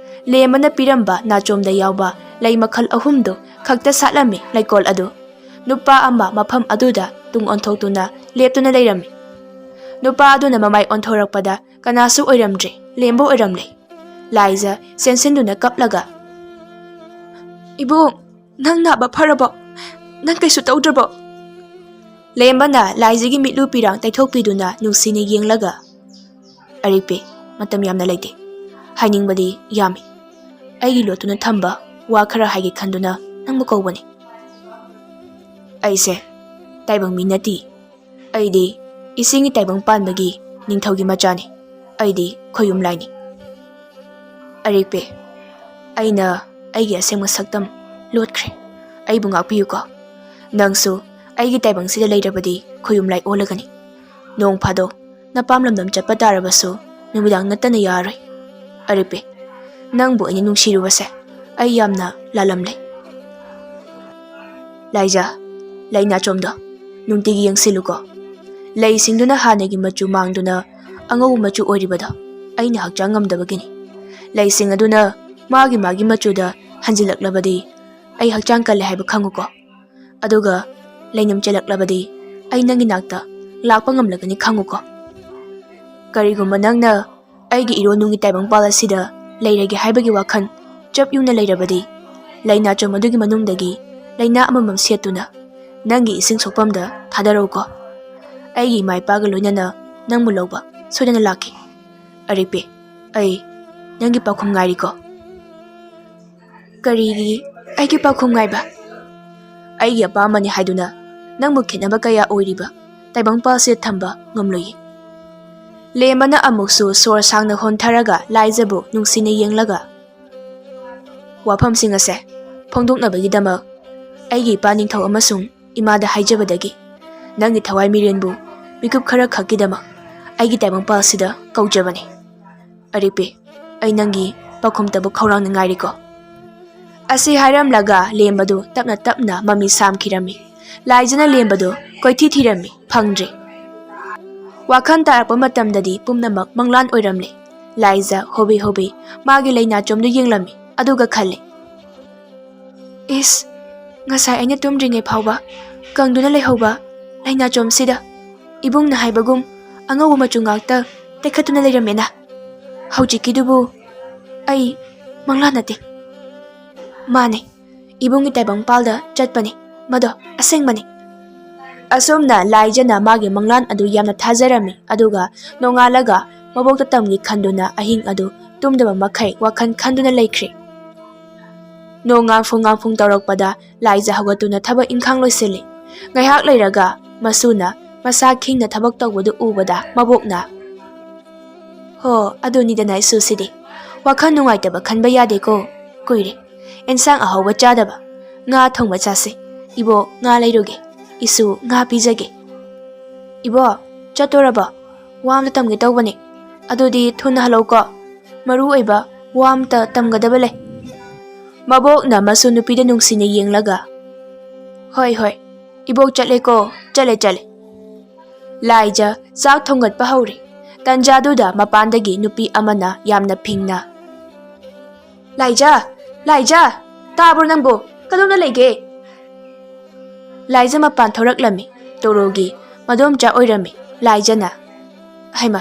ꯂꯦꯝꯕꯅ ꯄꯤꯔꯝꯕ ꯅꯥꯆꯣꯝꯗ ꯌꯥꯎꯕ ꯂꯩ ꯃꯈꯜ ꯑꯍꯨꯝꯗꯨ ꯈꯛꯇ ꯁꯥꯠꯂꯝꯃꯤ ꯂꯩꯀꯣꯜ ꯑꯗꯨ꯫ ꯅꯨꯄꯥ ꯑꯃ ꯃꯐꯝ ꯑꯗꯨꯗ ꯇꯨꯡ ꯑꯣꯟꯊꯣꯛꯇꯨꯅ ꯂꯦꯞꯇꯨꯅ ꯂꯩꯔꯝꯃꯤ꯫ ꯅꯨꯄꯥ ꯑꯗꯨꯅ ꯃꯃꯥꯏ ꯑꯣꯟꯊꯣꯔꯛꯄꯗ ꯀꯅꯥꯁꯨ ꯑꯣꯏꯔꯝꯗ꯭ꯔꯦ, ꯂꯦꯝꯕ ꯑꯣꯏꯔꯝꯂꯦ꯫ ꯂꯥꯏꯖ ꯆꯦꯟꯁꯤꯟꯗꯨꯅ ꯀꯞꯂꯒ, "ꯏꯕꯨꯡ, ꯅꯪ ꯅꯥꯕ ꯐꯔꯕꯣ? ꯅꯪ ꯀꯩꯁꯨ ꯇꯧꯗ꯭ꯔꯕꯣ?" ꯂꯦꯝꯕꯅ ꯂꯥꯏꯖꯒꯤ ꯃꯤꯠꯂꯨ ꯄꯤꯔꯥꯡ ꯇꯩꯊꯣꯛꯄꯤꯗꯨꯅ ꯅꯨꯡꯁꯤꯅ ꯌꯦꯡꯂꯒ, "ꯑꯔꯤꯛꯄꯤ, ꯃꯇꯝ ꯌꯥꯝꯅ ꯂꯩꯇꯦ꯫ ꯍꯥꯏꯅꯤꯡꯕꯗꯤ ꯌꯥꯝꯃꯤ꯫ ꯑꯩꯒꯤ ꯂꯣꯠꯇꯨꯅ ꯊꯝꯕ ꯋꯥ ꯈꯔ ꯍꯥꯏꯒꯦ ꯈꯟꯗꯨꯅ ꯅꯪꯕꯨ ꯀꯧꯕꯅꯤ꯫ ꯑꯩꯁꯦ ꯇꯥꯏꯕꯪ ꯃꯤ ꯅꯠꯇꯦ꯫ ꯑꯩꯗꯤ ꯏꯁꯤꯡꯒꯤ ꯇꯥꯏꯕꯪ ꯄꯥꯟꯕꯒꯤ ꯅꯤꯡꯊꯧꯒꯤ ꯃꯆꯥꯅꯤ꯫ ꯑꯩꯗꯤ ꯈꯣꯌꯨꯝ ꯂꯥꯏꯅꯤ꯫ ꯑꯔꯤꯛꯄꯤ, ꯑꯩꯅ ꯑꯩꯒꯤ ꯑꯁꯦꯡꯕ ꯁꯛꯇꯝ ꯂꯣꯠꯈ꯭ꯔꯦ꯫ ꯑꯩꯕꯨ ꯉꯥꯛꯄꯤꯌꯨꯀꯣ꯫ ꯅꯪꯁꯨ ꯑꯩꯒꯤ ꯇꯥꯏꯕꯪꯁꯤꯗ ꯂꯩꯔꯕꯗꯤ ꯈꯣꯌꯨꯝ ꯂꯥꯏ ꯑꯣꯜꯂꯒꯅꯤ꯫ ꯅꯣꯡ ꯐꯥꯗꯣꯛ ꯅꯄꯥꯝ ꯂꯝꯗꯝ ꯆꯠꯄ ꯇꯥꯔꯕꯁꯨ ꯅꯨꯃꯤꯗꯥꯡ ꯅꯠꯇꯅ ꯌꯥꯔꯣꯏ꯫ ꯑꯔꯤꯄꯦ, ꯅꯪꯕꯨ ꯑꯩꯅ ꯅꯨꯡꯁꯤꯔꯨꯕꯁꯦ ꯑꯩ ꯌꯥꯝꯅ ꯂꯥꯜꯂꯝꯂꯦ꯫ ꯂꯥꯏꯖ, ꯂꯩꯅꯥꯆꯣꯝꯗꯣ ꯅꯨꯡꯇꯤꯒꯤ ꯌꯦꯡꯁꯤꯜꯂꯨꯀꯣ꯫ ꯂꯩꯁꯤꯡꯗꯨꯅ ꯍꯥꯟꯅꯒꯤ ꯃꯆꯨ ꯃꯥꯡꯗꯨꯅ ꯑꯉꯧꯕ ꯃꯆꯨ ꯑꯣꯏꯔꯤꯕꯗꯣ ꯑꯩꯅ ꯍꯛꯆꯥꯡ ꯉꯝꯗꯕꯒꯤꯅꯤ꯫ ꯂꯩꯁꯤꯡ ꯑꯗꯨꯅ ꯃꯥꯒꯤ ꯃꯥꯒꯤ ꯃꯆꯨꯗ ꯍꯟꯖꯤꯜꯂꯛꯂꯕꯗꯤ ꯑꯩ ꯍꯛꯆꯥꯡ ꯀꯜꯂꯦ ꯍꯥꯏꯕ ꯈꯪꯉꯨꯀꯣ꯫ ꯑꯗꯨꯒ ꯂꯩꯅꯨꯝ ꯆꯦꯜꯂꯛꯂꯕꯗꯤ ꯑꯩ ꯅꯪꯒꯤ ꯅꯥꯛꯇ ꯂꯥꯛꯄ ꯉꯝꯂꯒꯅꯤ ꯈꯪꯉꯨꯀꯣ꯫ ꯀꯔꯤꯒꯨꯝꯕ ꯅꯪꯅ ꯑꯩꯒꯤ ꯏꯔꯣꯟꯅꯨꯡꯒꯤ ꯇꯥꯏꯕꯪꯄꯥꯜ ꯑꯁꯤꯗ ꯂꯩꯔꯒꯦ ꯍꯥꯏꯕꯒꯤ ꯋꯥꯈꯜ ꯆꯞ ꯌꯨꯡꯅ ꯂꯩꯔꯕꯗꯤ, ꯂꯩꯅꯥꯆꯣꯝ ꯑꯗꯨꯒꯤ ꯃꯅꯨꯡꯗꯒꯤ ꯂꯩꯅꯥ ꯑꯃꯃꯝ ꯁꯦꯠꯇꯨꯅ ꯅꯪꯒꯤ ꯏꯁꯤꯡ ꯁꯣꯛꯐꯝꯗ ꯊꯥꯗꯔꯛꯎꯀꯣ꯫ ꯑꯩꯒꯤ ꯏꯃꯥ ꯏꯄꯥꯒ ꯂꯣꯏꯅꯅ ꯅꯪꯕꯨ ꯂꯧꯕ ꯁꯣꯏꯗꯅ ꯂꯥꯛꯀꯦ꯫ ꯑꯔꯤꯄꯦ, ꯑꯩ ꯅꯪꯒꯤ ꯄꯥꯎꯈꯨꯝ ꯉꯥꯏꯔꯤꯀꯣ꯫ ꯀꯔꯤꯒꯤ ꯑꯩꯒꯤ ꯄꯥꯎꯈꯨꯝ ꯉꯥꯏꯕ? ꯑꯩꯒꯤ ꯑꯄꯥꯝꯕꯅꯤ ꯍꯥꯏꯗꯨꯅ ꯅꯪꯕꯨ ꯈꯦꯠꯅꯕ ꯀꯌꯥ ꯑꯣꯏꯔꯤꯕ ꯇꯥꯏꯕꯪꯄꯥꯜꯁꯤꯗ ꯊꯝꯕ ꯉꯝꯂꯣꯏꯌꯦ꯫ ꯂꯦꯝꯕꯅ ꯑꯃꯨꯛꯁꯨ ꯁꯣꯔ ꯁꯥꯡꯅ ꯍꯣꯟꯊꯔꯒ ꯂꯥꯏꯖꯕꯨ ꯅꯨꯡꯁꯤꯅ ꯌꯦꯡꯂꯒ, ꯋꯥꯐꯝꯁꯤꯡ ꯑꯁꯦ ꯐꯣꯡꯗꯣꯛꯅꯕꯒꯤꯗꯃꯛ ꯑꯩꯒꯤ ꯏꯄꯥ ꯅꯤꯡꯊꯧ ꯑꯃꯁꯨꯡ ꯏꯃꯥꯗ ꯍꯥꯏꯖꯕꯗꯒꯤ ꯅꯪꯒꯤ ꯊꯋꯥꯏ ꯃꯤꯔꯦꯟꯕꯨ ꯃꯤꯀꯨꯞ ꯈꯔ ꯈꯛꯀꯤꯗꯃꯛ ꯑꯩꯒꯤ ꯇꯥꯏꯕꯪꯄꯥꯜꯁꯤꯗ ꯀꯧꯖꯕꯅꯤ꯫ ꯑꯔꯤꯄꯦ, ꯑꯩ ꯅꯪꯒꯤ ꯄꯥꯎꯈꯨꯝꯇꯕꯨ ꯈꯧꯔꯥꯡꯅ ꯉꯥꯏꯔꯤꯀꯣ꯫ ꯑꯁꯤ ꯍꯥꯏꯔꯝꯂꯒ ꯂꯦꯝꯕꯗꯨ ꯇꯞꯅ ꯇꯞꯅ ꯃꯃꯤ ꯁꯥꯝꯈꯤꯔꯝꯃꯤ꯫ ꯂꯥꯏꯖꯅ ꯂꯦꯝꯕꯗꯨ ꯀꯣꯏꯊꯤ ꯊꯤꯔꯝꯃꯤ, ꯐꯪꯗ꯭ꯔꯦ꯫ ꯋꯥꯈꯜ ꯇꯥꯔꯛꯄ ꯃꯇꯝꯗꯗꯤ ꯄꯨꯝꯅꯃꯛ ꯃꯪꯂꯥꯟ ꯑꯣꯏꯔꯝꯂꯦ꯫ ꯂꯥꯏꯖ ꯍꯣꯕꯤ ꯍꯣꯕꯤ ꯃꯥꯒꯤ ꯂꯩꯅꯥꯆꯣꯝꯗꯨ ꯌꯦꯡꯂꯝꯃꯤ, ꯑꯗꯨꯒ ꯈꯜꯂꯤ, "ꯏꯁ, ꯉꯁꯥꯏ ꯑꯩꯅ ꯇꯨꯝꯗ꯭ꯔꯤꯉꯩ ꯐꯥꯎꯕ ꯀꯪꯗꯨꯅ ꯂꯩꯍꯧꯕ ꯂꯩꯅꯥꯆꯣꯝꯁꯤꯗ ꯏꯕꯨꯡꯅ ꯍꯥꯏꯕꯒꯨꯝ ꯑꯉꯧꯕ ꯃꯆꯨ ꯉꯥꯛꯇ ꯇꯩꯈꯠꯇꯨꯅ ꯂꯩꯔꯝꯃꯦꯅ꯫ ꯍꯧꯖꯤꯛꯀꯤꯗꯨꯕꯨ ꯑꯩ ꯃꯪꯂꯥꯟ ꯅꯠꯇꯦ, ꯃꯥꯅꯦ, ꯏꯕꯨꯡꯒꯤ ꯇꯥꯏꯕꯪꯄꯥꯜꯗ ꯆꯠꯄꯅꯤ, ꯃꯗꯣ ꯑꯁꯦꯡꯕꯅꯤ꯫" ꯑꯁꯨꯝꯅ ꯂꯥꯏꯖꯅ ꯃꯥꯒꯤ ꯃꯪꯂꯥꯟ ꯑꯗꯨ ꯌꯥꯝꯅ ꯊꯥꯖꯔꯝꯃꯤ, ꯑꯗꯨꯒ ꯅꯣꯡꯉꯥꯜꯂꯒ ꯃꯕꯣꯛꯇ ꯇꯝꯒꯦ ꯈꯟꯗꯨꯅ ꯑꯍꯤꯡ ꯑꯗꯨ ꯇꯨꯝꯗꯕ ꯃꯈꯩ ꯋꯥꯈꯜ ꯈꯟꯗꯨꯅ ꯂꯩꯈ꯭ꯔꯦ꯫ ꯅꯣꯡ ꯉꯥꯡꯐꯨꯡ ꯉꯥꯡꯐꯨꯡ ꯇꯧꯔꯛꯄꯗ ꯂꯥꯏꯖ ꯍꯧꯒꯠꯇꯨꯅ ꯊꯕꯛ ꯏꯪꯈꯥꯡ ꯂꯣꯏꯁꯤꯜꯂꯤ꯫ ꯉꯥꯏꯍꯥꯛ ꯂꯩꯔꯒ ꯃꯁꯨꯅ ꯃꯁꯥ ꯈꯤꯡꯅ ꯊꯕꯛ ꯇꯧꯕꯗꯨ ꯎꯕꯗ ꯃꯕꯣꯛꯅ, "ꯍꯣ, ꯑꯗꯨꯅꯤꯗꯅ ꯏꯁꯨꯁꯤꯗꯤ꯫ ꯋꯥꯈꯜ ꯅꯨꯡꯉꯥꯏꯇꯕ ꯈꯟꯕ ꯌꯥꯗꯦꯀꯣ꯫ ꯀꯨꯏꯔꯦ꯫ ꯑꯦꯟꯁꯥꯡ ꯑꯍꯥꯎꯕ ꯆꯥꯗꯕ꯫ ꯉꯥ ꯊꯣꯡꯕ ꯆꯥꯁꯤ꯫ ꯏꯕꯣꯛ, ꯉꯥ ꯂꯩꯔꯨꯒꯦ꯫ ꯏꯁꯨ, ꯉꯥ ꯄꯤꯖꯒꯦ꯫ ꯏꯕꯣꯛ, ꯆꯠꯇꯣꯔꯕꯣ? ꯋꯥ ꯑꯝꯇ ꯇꯝꯒꯦ ꯇꯧꯕꯅꯦ꯫" ꯑꯗꯨꯗꯤ ꯊꯨꯅ ꯍꯜꯂꯛꯎꯀꯣ꯫ ꯃꯔꯨ ꯑꯣꯏꯕ ꯋꯥ ꯑꯝꯇ ꯇꯝꯒꯗꯕ ꯂꯩ꯫ ꯃꯕꯣꯛꯅ ꯃꯁꯨ ꯅꯨꯄꯤꯗ ꯅꯨꯡꯁꯤꯅ ꯌꯦꯡꯂꯒ, "ꯍꯣꯏ, ꯍꯣꯏ, ꯏꯕꯣꯛ ꯆꯠꯂꯦꯀꯣ, ꯆꯠꯂꯦ, ꯆꯠꯂꯦ"꯫ ꯂꯥꯏꯖ ꯆꯥꯛ ꯊꯣꯡꯒꯠꯄ ꯍꯧꯔꯦ꯫ ꯇꯟꯖꯥꯗꯨꯗ ꯃꯄꯥꯟꯗꯒꯤ ꯅꯨꯄꯤ ꯑꯃꯅ ꯌꯥꯝꯅ ꯐꯤꯡꯅ, "ꯂꯥꯏꯖ! ꯂꯥꯏꯖ! ꯇꯥꯕ꯭ꯔꯣ ꯅꯪꯕꯨ? ꯀꯗꯣꯝꯗ ꯂꯩꯒꯦ?" ꯂꯥꯏꯖ ꯃꯄꯥꯟ ꯊꯣꯔꯛꯂꯝꯃꯤ꯫ ꯇꯣꯔꯣꯒꯤ ꯃꯗꯣꯝꯆꯥ ꯑꯣꯏꯔꯝꯃꯤ꯫ ꯂꯥꯏꯖꯅ, "ꯍꯩꯃ,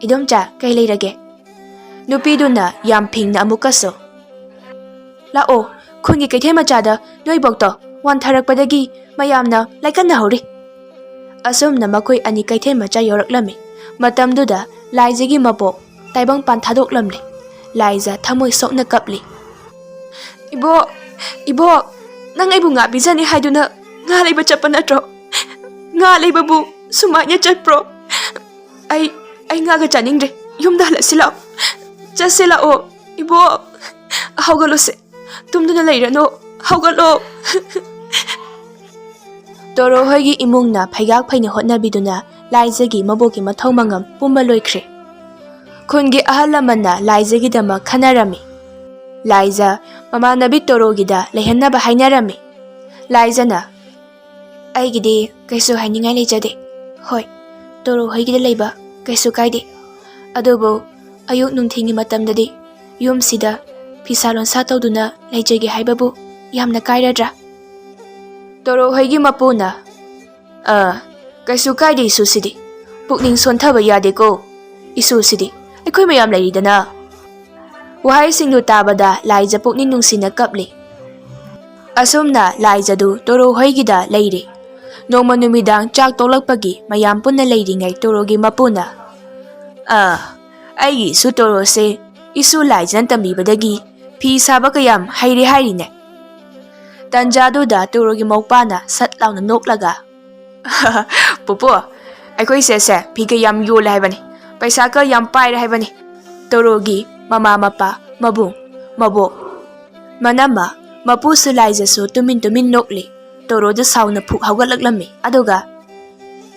ꯏꯗꯣꯝꯆꯥ, ꯀꯩ ꯂꯩꯔꯒꯦ?" ꯅꯨꯄꯤꯗꯨꯅ ꯌꯥꯝ ꯐꯤꯡꯅ ꯑꯃꯨꯛꯀꯁꯨ, "ꯂꯥꯛꯑꯣ, ꯈꯨꯟꯒꯤ ꯀꯩꯊꯦꯜ ꯃꯆꯥꯗ ꯅꯣꯏꯕꯣꯛꯇꯣ ꯋꯥꯟꯊꯔꯛꯄꯗꯒꯤ ꯃꯌꯥꯝꯅ ꯂꯥꯏꯀꯠꯅꯍꯧꯔꯤ"꯫ ꯑꯁꯨꯝꯅ ꯃꯈꯣꯏ ꯑꯅꯤ ꯀꯩꯊꯦꯜ ꯃꯆꯥ ꯌꯧꯔꯛꯂꯝꯃꯤ꯫ ꯃꯇꯝꯗꯨꯗ ꯂꯥꯏꯖꯒꯤ ꯃꯕꯣꯛ ꯇꯥꯏꯕꯪꯄꯥꯟ ꯊꯥꯗꯣꯛꯂꯝꯂꯦ꯫ ꯂꯥꯏꯖ ꯊꯃꯣꯏ ꯁꯣꯛꯅ ꯀꯞꯂꯤ꯫ "ꯏꯕꯣꯛ, ꯏꯕꯣꯛ, ꯅꯪ ꯑꯩꯕꯨ ꯉꯥ ꯄꯤꯖꯅꯤ ꯍꯥꯏꯗꯨꯅ ꯉꯥ ꯂꯩꯕ ꯆꯠꯄ ꯅꯠꯇ꯭ꯔꯣ? ꯉꯥ ꯂꯩꯕꯕꯨ ꯁꯨꯃꯥꯏꯅ ꯆꯠꯄ꯭ꯔꯣ? ꯑꯩ, ꯑꯩ ꯉꯥꯒ ꯆꯥꯅꯤꯡꯗ꯭ꯔꯦ꯫ ꯌꯨꯝꯗ ꯍꯜꯂꯁꯤ ꯂꯥꯛꯑꯣ꯫ ꯆꯠꯁꯤ ꯂꯥꯛꯑꯣ꯫ ꯏꯕꯣꯛ, ꯍꯧꯒꯠꯂꯨꯁꯦ꯫ ꯇꯨꯝꯗꯨꯅ ꯂꯩꯔꯅꯨ꯫ ꯍꯧꯒꯠꯂꯣ"꯫ ꯇꯣꯔꯣ ꯍꯣꯏꯒꯤ ꯏꯃꯨꯡꯅ ꯐꯩꯒꯥꯛ ꯐꯩꯅ ꯍꯣꯠꯅꯕꯤꯗꯨꯅ ꯂꯥꯏꯖꯒꯤ ꯃꯕꯣꯛꯀꯤ ꯃꯊꯧ ꯃꯉꯝ ꯄꯨꯝꯕ ꯂꯣꯏꯈ꯭ꯔꯦ꯫ ꯈꯨꯟꯒꯤ ꯑꯍꯜ ꯂꯃꯟꯅ ꯂꯥꯏꯖꯒꯤꯗꯃꯛ ꯈꯟꯅꯔꯝꯃꯤ꯫ ꯂꯥꯏꯖ ꯃꯃꯥꯟꯅꯕꯤ ꯇꯣꯔꯣꯒꯤꯗ ꯂꯩꯍꯟꯅꯕ ꯍꯥꯏꯅꯔꯝꯃꯤ꯫ ꯂꯥꯏꯖꯅ, "ꯑꯩꯒꯤꯗꯤ ꯀꯩꯁꯨ ꯍꯥꯏꯅꯤꯡꯉꯥꯏ ꯂꯩꯖꯗꯦ꯫ ꯍꯣꯏ, ꯇꯣꯔꯣ ꯍꯣꯏꯒꯤꯗ ꯂꯩꯕ ꯀꯩꯁꯨ ꯀꯥꯏꯗꯦ꯫ ꯑꯗꯨꯕꯨ ꯑꯌꯨꯛ ꯅꯨꯡꯊꯤꯜꯒꯤ ꯃꯇꯝꯗꯗꯤ ꯌꯨꯝꯁꯤꯗ ꯐꯤꯁꯥ ꯂꯣꯟꯁꯥ ꯇꯧꯗꯨꯅ ꯂꯩꯖꯒꯦ ꯍꯥꯏꯕꯕꯨ ꯌꯥꯝꯅ ꯀꯥꯏꯔꯗ꯭ꯔꯥ?" ꯇꯣꯔꯣ ꯍꯣꯏꯒꯤ ꯃꯄꯨꯅ, "ꯑ, ꯀꯩꯁꯨ ꯀꯥꯏꯗꯦ ꯏꯁꯨꯁꯤꯗꯤ꯫ ꯄꯨꯛꯅꯤꯡ ꯁꯣꯟꯊꯕ ꯌꯥꯗꯦꯀꯣ꯫ ꯏꯁꯨꯁꯤꯗꯤ ꯑꯩꯈꯣꯏ ꯃꯌꯥꯝ ꯂꯩꯔꯤꯗꯅ"꯫ ꯋꯥꯍꯩꯁꯤꯡꯗꯨ ꯇꯥꯕꯗ ꯂꯥꯏꯖ ꯄꯨꯛꯅꯤꯡ ꯅꯨꯡꯁꯤꯅ ꯀꯞꯂꯤ꯫ ꯑꯁꯨꯝꯅ ꯂꯥꯏꯖꯗꯨ ꯇꯣꯔꯣ ꯍꯣꯏꯒꯤꯗ ꯂꯩꯔꯤ꯫ ꯅꯣꯡꯃ ꯅꯨꯃꯤꯗꯥꯡ ꯆꯥꯛ ꯇꯣꯛꯂꯛꯄꯒꯤ ꯃꯌꯥꯝ ꯄꯨꯟꯅ ꯂꯩꯔꯤꯉꯩ ꯇꯣꯔꯣꯒꯤ ꯃꯄꯨꯅ, "ꯑ, ꯑꯩꯒꯤ ꯏꯁꯨ ꯇꯣꯔꯣꯁꯦ ꯏꯁꯨ ꯂꯥꯏꯖꯅ ꯇꯝꯕꯤꯕꯗꯒꯤ ꯐꯤ ꯁꯥꯕ ꯀꯌꯥꯝ ꯍꯩꯔꯦ ꯍꯥꯏꯔꯤꯅꯦ"꯫ ꯇꯟꯖꯥꯗꯨꯗ ꯇꯣꯔꯣꯒꯤ ꯃꯧꯄꯥꯅ ꯁꯠ ꯂꯥꯎꯅ ꯅꯣꯛꯂꯒ, "ꯄꯨꯄꯨ, ꯑꯩꯈꯣꯏ ꯁꯦꯁꯦ ꯐꯤꯒ ꯌꯥꯝ ꯌꯣꯜꯂꯦ ꯍꯥꯏꯕꯅꯤ, ꯄꯩꯁꯥꯒ ꯌꯥꯝ ꯄꯥꯏꯔꯦ ꯍꯥꯏꯕꯅꯤ"꯫ ꯇꯣꯔꯣꯒꯤ ꯃꯃꯥ ꯃꯄꯥ, ꯃꯕꯨꯡ, ꯃꯕꯣꯛ, ꯃꯅꯝꯃ, ꯃꯄꯨꯁꯨ ꯂꯥꯏꯖꯁꯨ ꯇꯨꯃꯤꯟ ꯇꯨꯃꯤꯟ ꯅꯣꯛꯂꯤ꯫ ꯇꯣꯔꯣꯗꯨ ꯁꯥꯎꯅ ꯐꯨꯛ ꯍꯧꯒꯠꯂꯛꯂꯝꯃꯤ꯫ ꯑꯗꯨꯒ,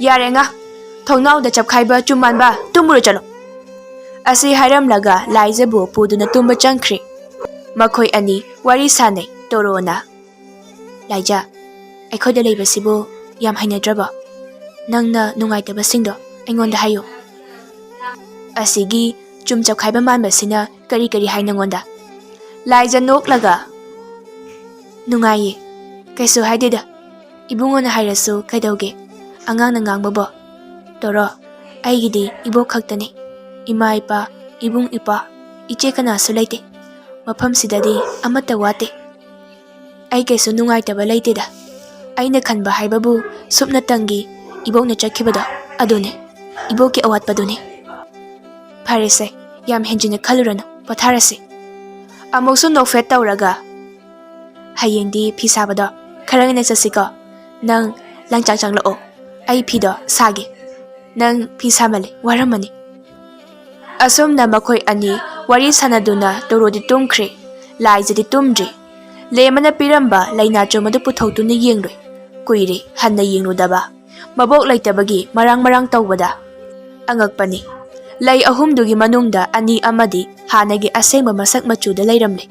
"ꯌꯥꯔꯦ ꯉꯥ, ꯊꯣꯡꯅꯥꯎꯗ ꯆꯞꯈꯥꯏꯕ ꯆꯨꯝꯃꯥꯟꯕ, ꯇꯨꯝꯃꯨꯔꯣ ꯆꯠꯂꯣ"꯫ ꯑꯁꯤ ꯍꯥꯏꯔꯝꯂꯒ ꯂꯥꯏꯖꯕꯨ ꯄꯨꯗꯨꯅ ꯇꯨꯝꯕ ꯆꯪꯈ꯭ꯔꯦ꯫ ꯃꯈꯣꯏ ꯑꯅꯤ ꯋꯥꯔꯤ ꯁꯥꯅꯩ꯫ ꯇꯣꯔꯣꯅ, "ꯂꯥꯏꯖ, ꯑꯩꯈꯣꯏꯗ ꯂꯩꯕꯁꯤꯕꯨ ꯌꯥꯝ ꯍꯩꯅꯗ꯭ꯔꯕꯣ? ꯅꯪꯅ ꯅꯨꯡꯉꯥꯏꯇꯕꯁꯤꯡꯗꯣ ꯑꯩꯉꯣꯟꯗ ꯍꯥꯏꯌꯨ꯫ ꯑꯁꯤꯒꯤ ꯆꯨꯝ ꯆꯞꯈꯥꯏꯕ ꯃꯥꯟꯕꯁꯤꯅ ꯀꯔꯤ ꯀꯔꯤ ꯍꯥꯏ ꯅꯉꯣꯟꯗ?" ꯂꯥꯏꯖ ꯅꯣꯛꯂꯒ, "ꯅꯨꯡꯉꯥꯏꯌꯦ, ꯀꯩꯁꯨ ꯍꯥꯏꯗꯦꯗ꯫ ꯏꯕꯨꯡꯉꯣꯅ ꯍꯥꯏꯔꯁꯨ ꯀꯩꯗꯧꯒꯦ? ꯑꯉꯥꯡꯅ ꯉꯥꯡꯕꯕꯣ? ꯇꯣꯔꯣ, ꯑꯩꯒꯤꯗꯤ ꯏꯕꯣꯛ ꯈꯛꯇꯅꯤ꯫ ꯏꯃꯥ ꯏꯄꯥ, ꯏꯕꯨꯡ ꯏꯄ꯭ꯋꯥ, ꯏꯆꯦ ꯀꯅꯥꯁꯨ ꯂꯩꯇꯦ꯫ ꯃꯐꯝꯁꯤꯗꯗꯤ ꯑꯃꯠꯇ ꯋꯥꯠꯇꯦ꯫ ꯑꯩ ꯀꯩꯁꯨ ꯅꯨꯡꯉꯥꯏꯇꯕ ꯂꯩꯇꯦꯗ꯫ ꯑꯩꯅ ꯈꯟꯕ ꯍꯥꯏꯕꯕꯨ ꯁꯨꯞꯅꯇꯪꯒꯤ ꯏꯕꯣꯛꯅ ꯆꯠꯈꯤꯕꯗꯣ, ꯑꯗꯨꯅꯤ꯫ ꯏꯕꯣꯛꯀꯤ ꯑꯋꯥꯠꯄꯗꯨꯅꯤ꯫ ꯐꯔꯦꯁꯦ, ꯌꯥꯝ ꯍꯦꯟꯖꯤꯟꯅ ꯈꯜꯂꯨꯔꯅꯨ, ꯄꯣꯊꯥꯔꯁꯤ꯫" ꯑꯃꯨꯛꯁꯨ ꯅꯣꯛꯐꯦꯠ ꯇꯧꯔꯒ, "ꯍꯌꯦꯡꯗꯤ ꯐꯤ ꯁꯥꯕꯗꯣ ꯈꯔ ꯉꯟꯅ ꯆꯠꯁꯤꯀꯣ꯫ ꯅꯪ ꯂꯪꯆꯥꯛ ꯆꯥꯛꯂꯛꯑꯣ, ꯑꯩ ꯐꯤꯗꯣ ꯁꯥꯒꯦ꯫ ꯅꯪ ꯐꯤ ꯁꯥꯃꯜꯂꯦ, ꯋꯥꯔꯝꯃꯅꯤ꯫" ꯑꯁꯨꯝꯅ ꯃꯈꯣꯏ ꯑꯅꯤ ꯋꯥꯔꯤ ꯁꯥꯟꯅꯗꯨꯅ ꯇꯣꯔꯣꯗꯤ ꯇꯨꯝꯈ꯭ꯔꯦ꯫ ꯂꯥꯏꯖꯗꯤ ꯇꯨꯝꯗ꯭ꯔꯤ꯫ ꯂꯦꯝꯕꯅ ꯄꯤꯔꯝꯕ ꯂꯩꯅꯥꯆꯣꯝ ꯑꯗꯨ ꯄꯨꯊꯣꯛꯇꯨꯅ ꯌꯦꯡꯂꯨꯏ꯫ ꯀꯨꯏꯔꯦ ꯍꯟꯅ ꯌꯦꯡꯂꯨꯗꯕ꯫ ꯃꯕꯣꯛ ꯂꯩꯇꯕꯒꯤ ꯃꯔꯥꯡ ꯃꯔꯥꯡ ꯇꯧꯕꯗ ꯑꯉꯛꯄꯅꯤ꯫ ꯂꯩ ꯑꯍꯨꯝꯗꯨꯒꯤ ꯃꯅꯨꯡꯗ ꯑꯅꯤ ꯑꯃꯗꯤ ꯍꯥꯟꯅꯒꯤ ꯑꯁꯦꯡꯕ ꯃꯁꯛ ꯃꯆꯨꯗ ꯂꯩꯔꯝꯂꯦ꯫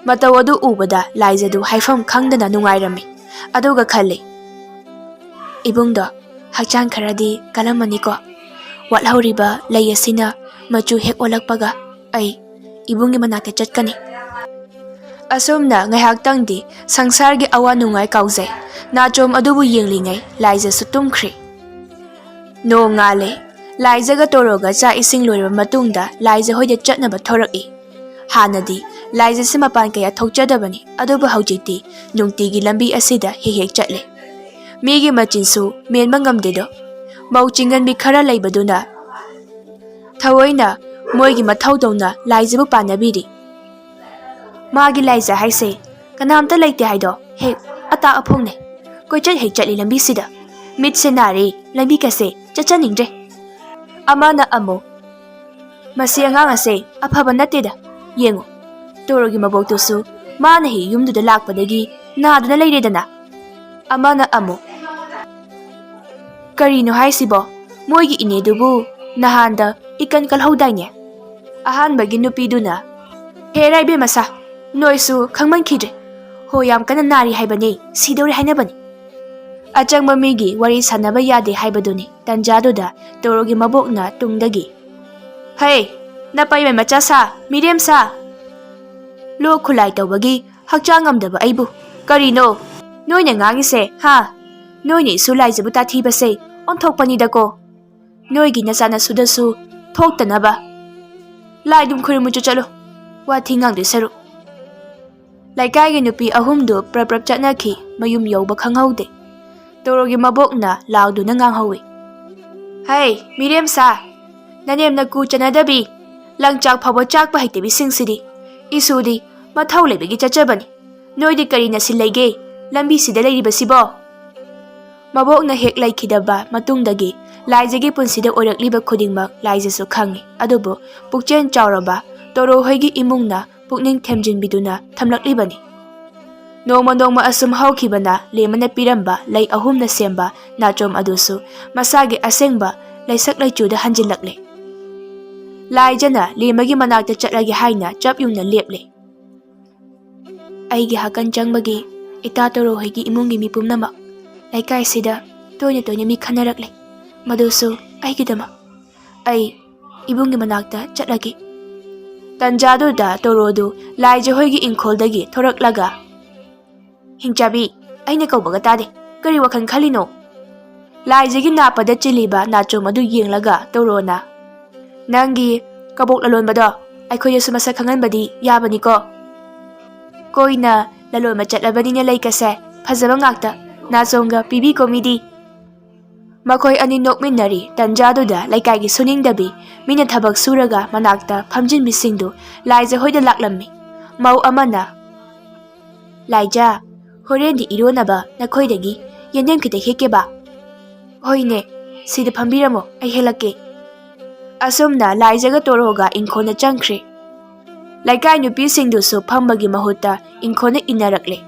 ꯃꯇꯧ ꯑꯗꯨ ꯎꯕꯗ ꯂꯥꯏꯖꯗꯨ ꯍꯥꯏꯐꯝ ꯈꯪꯗꯅ ꯅꯨꯡꯉꯥꯏꯔꯝꯃꯤ꯫ ꯑꯗꯨꯒ ꯈꯜꯂꯤ, "ꯏꯕꯨꯡꯗꯣ ꯍꯛꯆꯥꯡ ꯈꯔꯗꯤ ꯀꯜꯂꯝꯃꯅꯤꯀꯣ꯫ ꯋꯥꯠꯍꯧꯔꯤꯕ ꯂꯩ ꯑꯁꯤꯅ ꯃꯆꯨ ꯍꯦꯛ ꯑꯣꯜꯂꯛꯄꯒ ꯑꯩ ꯏꯕꯨꯡꯒꯤ ꯃꯅꯥꯛꯇ ꯆꯠꯀꯅꯤ꯫" ꯑꯁꯨꯝꯅ ꯉꯥꯏꯍꯥꯛꯇꯪꯗꯤ ꯁꯪꯁꯥꯔꯒꯤ ꯑꯋꯥ ꯅꯨꯡꯉꯥꯏ ꯀꯥꯎꯖꯩ꯫ ꯅꯥꯆꯣꯝ ꯑꯗꯨꯕꯨ ꯌꯦꯡꯂꯤꯉꯩ ꯂꯥꯏꯖꯁꯨ ꯇꯨꯝꯈ꯭ꯔꯦ꯫ ꯅꯣꯡ ꯉꯥꯜꯂꯦ꯫ ꯂꯥꯏꯖꯒ ꯇꯣꯔꯣꯒ ꯆꯥꯛ ꯏꯁꯤꯡ ꯂꯣꯏꯔꯕ ꯃꯇꯨꯡꯗ ꯂꯥꯏꯖ ꯍꯣꯏꯗ ꯆꯠꯅꯕ ꯊꯧꯔꯛꯏ꯫ ꯍꯥꯟꯅꯗꯤ ꯂꯥꯏꯖꯁꯤ ꯃꯄꯥꯟ ꯀꯌꯥ ꯊꯣꯛꯆꯗꯕꯅꯤ, ꯑꯗꯨꯕꯨ ꯍꯧꯖꯤꯛꯇꯤ ꯅꯨꯡꯇꯤꯒꯤ ꯂꯝꯕꯤ ꯑꯁꯤꯗ ꯍꯦꯛ ꯍꯦꯛ ꯆꯠꯂꯦ꯫ ꯃꯤꯒꯤ ꯃꯆꯤꯟꯁꯨ ꯃꯦꯟꯕ ꯉꯝꯗꯦꯗꯣ꯫ ꯃꯧ ꯆꯤꯡꯒꯟꯕꯤ ꯈꯔ ꯂꯩꯕꯗꯨꯅ ꯊꯑꯣꯏꯅ ꯃꯣꯏꯒꯤ ꯃꯊꯧꯗꯧꯅ ꯂꯥꯏꯖꯕꯨ ꯄꯥꯟꯅꯕꯤꯔꯤ꯫ "ꯃꯥꯒꯤ ꯂꯥꯏꯖ ꯍꯥꯏꯁꯦ ꯀꯅꯥꯝꯇ ꯂꯩꯇꯦ ꯍꯥꯏꯗꯣ ꯍꯦꯛ ꯑꯇꯥꯛ ꯑꯐꯣꯡꯅꯦ꯫ ꯀꯣꯏꯆꯠ ꯍꯦꯛ ꯆꯠꯂꯤ ꯂꯝꯕꯤꯁꯤꯗ꯫ ꯃꯤꯠꯁꯦ ꯅꯥꯔꯦ, ꯂꯝꯕꯤꯒꯁꯦ ꯆꯠꯆꯅꯤꯡꯗ꯭ꯔꯦ꯫" ꯑꯃꯅ ꯑꯃꯨꯛ, "ꯃꯁꯤ ꯑꯉꯥꯡ ꯑꯁꯦ ꯑꯐꯕ ꯅꯠꯇꯦꯗ꯫ ꯌꯦꯡꯉꯨ, ꯇꯣꯔꯣꯒꯤ ꯃꯕꯣꯛꯇꯨꯁꯨ ꯃꯥꯅ ꯍꯦꯛ ꯌꯨꯝꯗꯨꯗ ꯂꯥꯛꯄꯗꯒꯤ ꯅꯥꯗꯨꯅ ꯂꯩꯔꯦꯗꯅ꯫" ꯑꯃꯅ ꯑꯃꯨꯛ, "ꯀꯔꯤꯅꯣ ꯍꯥꯏꯁꯤꯕꯣ? ꯃꯣꯏꯒꯤ ꯏꯅꯦꯗꯨꯕꯨ ꯅꯍꯥꯟꯗ ꯏꯀꯟ ꯀꯜꯍꯧꯗꯥꯏꯅꯦ?" ꯑꯍꯥꯟꯕꯒꯤ ꯅꯨꯄꯤꯗꯨꯅ, "ꯍꯦꯔꯥ ꯏꯕꯦꯝꯃ ꯁꯥ, ꯅꯣꯏꯁꯨ ꯈꯪꯃꯟꯈꯤꯗ꯭ꯔꯦ꯫ ꯍꯣ, ꯌꯥꯝ ꯀꯟꯅ ꯅꯥꯔꯤ ꯍꯥꯏꯕꯅꯦ, ꯁꯤꯗꯧꯔꯦ ꯍꯥꯏꯅꯕꯅꯤ꯫ ꯑꯆꯪꯕ ꯃꯤꯒꯤ ꯋꯥꯔꯤ ꯁꯥꯟꯅꯕ ꯌꯥꯗꯦ ꯍꯥꯏꯕꯗꯨꯅꯤ"꯫ ꯇꯟꯖꯥꯗꯨꯗ ꯇꯣꯔꯣꯒꯤ ꯃꯕꯣꯛꯅ ꯇꯨꯡꯗꯒꯤ, "ꯍꯩ, ꯅꯄꯩꯃꯩ ꯃꯆꯥ ꯁꯥ, ꯃꯤꯔꯦꯝ ꯁꯥ! ꯂꯣꯛ ꯈꯨꯂꯥꯏ ꯇꯧꯕꯒꯤ ꯍꯛꯆꯥꯡ ꯉꯝꯗꯕ ꯑꯩꯕꯨ ꯀꯔꯤꯅꯣ ꯅꯣꯏꯅ ꯉꯥꯡꯉꯤꯁꯦ, ꯍꯥ? ꯅꯣꯏꯅ ꯏꯁꯨ ꯂꯥꯏꯖꯕꯨ ꯇꯥꯊꯤꯕꯁꯦ ꯑꯣꯟꯊꯣꯛꯄꯅꯤꯗꯀꯣ꯫ ꯅꯣꯏꯒꯤ ꯅꯆꯥꯅꯁꯨꯗꯁꯨ ꯊꯣꯛꯇꯅꯕ꯫ ꯂꯥꯏꯗꯨꯝ ꯈꯨꯔꯨꯝꯃꯨꯆꯣ ꯆꯠꯂꯣ, ꯋꯥꯊꯤ ꯉꯥꯡꯗꯣꯏ ꯁꯔꯨꯛ"꯫ ꯂꯩꯀꯥꯏꯒꯤ ꯅꯨꯄꯤ ꯑꯍꯨꯝꯗꯨ ꯄ꯭ꯔꯞ ꯄ꯭ꯔꯞ ꯆꯠꯅꯈꯤ, ꯃꯌꯨꯝ ꯌꯧꯕ ꯈꯪꯍꯧꯗꯦ꯫ ꯇꯣꯔꯣꯒꯤ ꯃꯕꯣꯛꯅ ꯂꯥꯎꯗꯨꯅ ꯉꯥꯡꯍꯧꯏ, "ꯍꯩ, ꯃꯤꯔꯦꯝ ꯁꯥ! ꯅꯅꯦꯝ ꯅꯀꯨ ꯆꯟꯅꯗꯕꯤ, ꯂꯪꯆꯥꯛ ꯐꯥꯎꯕ ꯆꯥꯛꯄ ꯍꯩꯇꯕꯤꯁꯤꯡꯁꯤꯗꯤ! ꯏꯁꯨꯗꯤ ꯃꯊꯧ ꯂꯩꯕꯒꯤ ꯆꯠꯆꯕꯅꯤ꯫ ꯅꯣꯏꯗꯤ ꯀꯔꯤ ꯅꯁꯤꯜ ꯂꯩꯒꯦ ꯂꯝꯕꯤꯁꯤꯗ ꯂꯩꯔꯤꯕꯁꯤꯕꯣ?" ꯃꯕꯣꯛꯅ ꯍꯦꯛ ꯂꯩꯈꯤꯗꯕ ꯃꯇꯨꯡꯗꯒꯤ ꯂꯥꯏꯖꯒꯤ ꯄꯨꯟꯁꯤꯗ ꯑꯣꯏꯔꯛꯂꯤꯕ ꯈꯨꯗꯤꯡꯃꯛ ꯂꯥꯏꯖꯁꯨ ꯈꯪꯏ꯫ ꯑꯗꯨꯕꯨ ꯄꯨꯛꯆꯦꯜ ꯆꯥꯎꯔꯕ ꯇꯣꯔꯣ ꯍꯣꯏꯒꯤ ꯏꯃꯨꯡꯅ ꯄꯨꯛꯅꯤꯡ ꯊꯦꯝꯖꯤꯟꯕꯤꯗꯨꯅ ꯊꯝꯂꯛꯂꯤꯕꯅꯤ꯫ ꯅꯣꯡꯃ ꯅꯣꯡꯃ ꯑꯁꯨꯝ ꯍꯧꯈꯤꯕꯅ ꯂꯦꯝꯃꯅ ꯄꯤꯔꯝꯕ ꯂꯩ ꯑꯍꯨꯝꯅ ꯁꯦꯝꯕ ꯅꯥꯆꯣꯝ ꯑꯗꯨꯁꯨ ꯃꯁꯥꯒꯤ ꯑꯁꯦꯡꯕ ꯂꯩꯁꯛ ꯂꯩꯆꯨꯗ ꯍꯟꯖꯤꯜꯂꯛꯂꯦ꯫ ꯂꯥꯏꯖꯅ ꯂꯦꯝꯃꯒꯤ ꯃꯅꯥꯛꯇ ꯆꯠꯂꯒꯦ ꯍꯥꯏꯅ ꯆꯞ ꯌꯨꯡꯅ ꯂꯦꯞꯂꯦ꯫ "ꯑꯩꯒꯤ ꯍꯥꯀꯟ ꯆꯪꯕꯒꯤ ꯏꯇꯥ ꯇꯣꯔꯣ ꯍꯣꯏꯒꯤ ꯏꯃꯨꯡꯒꯤ ꯃꯤ ꯄꯨꯝꯅꯃꯛ ꯂꯩꯀꯥꯏꯁꯤꯗ ꯇꯣꯏꯅ ꯇꯣꯏꯅ ꯃꯤ ꯈꯟꯅꯔꯛꯂꯦ꯫ ꯃꯗꯨꯁꯨ ꯑꯩꯒꯤꯗꯃꯛ꯫ ꯑꯩ ꯏꯕꯨꯡꯒꯤ ꯃꯅꯥꯛꯇ ꯆꯠꯂꯒꯦ"꯫ ꯇꯟꯖꯥꯗꯨꯗ ꯇꯣꯔꯣꯗꯨ ꯂꯥꯏꯖ ꯍꯣꯏꯒꯤ ꯏꯪꯈꯣꯜꯗꯒꯤ ꯊꯣꯔꯛꯂꯒ, "ꯍꯤꯡꯆꯥꯕꯤ, ꯑꯩꯅ ꯀꯧꯕꯒ ꯇꯥꯗꯦ꯫ ꯀꯔꯤ ꯋꯥꯈꯜ ꯈꯜꯂꯤꯅꯣ?" ꯂꯥꯏꯖꯒꯤ ꯅꯥꯞꯄꯗ ꯆꯤꯜꯂꯤꯕ ꯅꯥꯆꯣꯝ ꯑꯗꯨ ꯌꯦꯡꯂꯒ ꯇꯣꯔꯣꯅ, "ꯅꯪꯒꯤ ꯀꯕꯣꯛ ꯂꯂꯣꯟꯕꯗꯣ ꯑꯩꯈꯣꯏꯗꯁꯨ ꯃꯁꯛ ꯈꯪꯍꯟꯕꯗꯤ ꯌꯥꯕꯅꯤꯀꯣ꯫ ꯀꯣꯏꯅ ꯂꯂꯣꯟꯕ ꯆꯠꯂꯕꯅꯤꯅ ꯂꯩꯀꯁꯦ ꯐꯖꯕ ꯉꯥꯛꯇ ꯅꯥꯆꯣꯝꯒ ꯄꯤꯕꯤꯀꯣ ꯃꯤꯗꯤ"꯫ ꯃꯈꯣꯏ ꯑꯅꯤ ꯅꯣꯛꯃꯤꯟꯅꯔꯤ꯫ ꯇꯟꯖꯥꯗꯨꯗ ꯂꯩꯀꯥꯏꯒꯤ ꯁꯨꯅꯤꯡꯗꯕꯤ ꯃꯤꯅ ꯊꯕꯛ ꯁꯨꯔꯒ ꯃꯅꯥꯛꯇ ꯐꯝꯖꯤꯟꯕꯤꯁꯤꯡꯗꯨ ꯂꯥꯏꯖ ꯍꯣꯏꯗ ꯂꯥꯛꯂꯝꯃꯤ꯫ ꯃꯧ ꯑꯃꯅ, "ꯂꯥꯏꯖ, ꯍꯣꯔꯦꯟꯗꯤ ꯏꯔꯣꯟꯅꯕ ꯅꯈꯣꯏꯗꯒꯤ ꯌꯦꯟꯗꯦꯝ ꯈꯤꯇ ꯍꯦꯛꯀꯦꯕ?" "ꯍꯣꯏꯅꯦ, ꯁꯤꯗ ꯐꯝꯕꯤꯔꯝꯃꯣ, ꯑꯩ ꯍꯦꯜꯂꯛꯀꯦ"꯫ ꯑꯁꯨꯝꯅ ꯂꯥꯏꯖꯒ ꯇꯣꯔꯣꯒ ꯏꯪꯈꯣꯜꯗ ꯆꯪꯈ꯭ꯔꯦ꯫ ꯂꯩꯀꯥꯏ ꯅꯨꯄꯤꯁꯤꯡꯗꯨꯁꯨ ꯐꯝꯕꯒꯤ ꯃꯍꯨꯠꯇ ꯏꯪꯈꯣꯜꯗ ꯏꯟꯅꯔꯛꯂꯦ꯫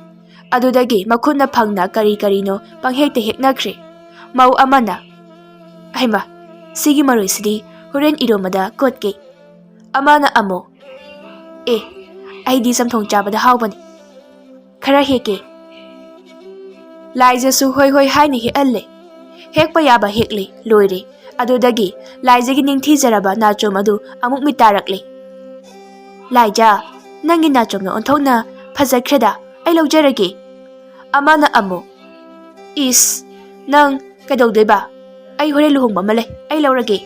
ꯑꯗꯨꯗꯒꯤ ꯃꯈꯨꯠꯅ ꯐꯪꯅ ꯀꯔꯤ ꯀꯔꯤꯅꯣ ꯄꯪꯍꯦꯛꯇ ꯍꯦꯛꯅꯈ꯭ꯔꯦ꯫ ꯃꯧ ꯑꯃꯅ, "ꯍꯩꯃ, ꯁꯤꯒꯤ ꯃꯔꯣꯏꯁꯤꯗꯤ ꯍꯣꯔꯦꯟ ꯏꯔꯣꯝꯕꯗ ꯀꯣꯠꯀꯦ"꯫ ꯑꯃꯅ ꯑꯃꯨꯛ, "ꯑꯦ, ꯑꯩꯗꯤ ꯆꯝꯊꯣꯡ ꯆꯥꯕꯗ ꯍꯥꯎꯕꯅꯤ, ꯈꯔ ꯍꯦꯛꯀꯦ?" ꯂꯥꯏꯖꯁꯨ ꯍꯣꯏ ꯍꯣꯏ ꯍꯥꯏꯅ ꯍꯦꯛꯍꯜꯂꯦ꯫ ꯍꯦꯛꯄ ꯌꯥꯕ ꯍꯦꯛꯂꯦ, ꯂꯣꯏꯔꯦ꯫ ꯑꯗꯨꯗꯒꯤ ꯂꯥꯏꯖꯒꯤ ꯅꯤꯡꯊꯤꯖꯔꯕ ꯅꯥꯆꯣꯝ ꯑꯗꯨ ꯑꯃꯨꯛ ꯃꯤꯠ ꯇꯥꯔꯛꯂꯦ꯫ "ꯂꯥꯏꯖ, ꯅꯪꯒꯤ ꯅꯥꯆꯣꯝꯗꯣ ꯑꯣꯟꯊꯣꯛꯅ ꯐꯖꯈ꯭ꯔꯦꯗ, ꯑꯩ ꯂꯧꯖꯔꯒꯦ?" ꯑꯃꯅ ꯑꯃꯨꯛ, "ꯏꯁ, ꯅꯪ ꯀꯩꯗꯧꯗꯣꯏꯕ? ꯑꯩ ꯍꯣꯔꯦꯟ ꯂꯨꯍꯣꯡꯕ ꯑꯃ ꯂꯩ, ꯑꯩ ꯂꯧꯔꯒꯦ"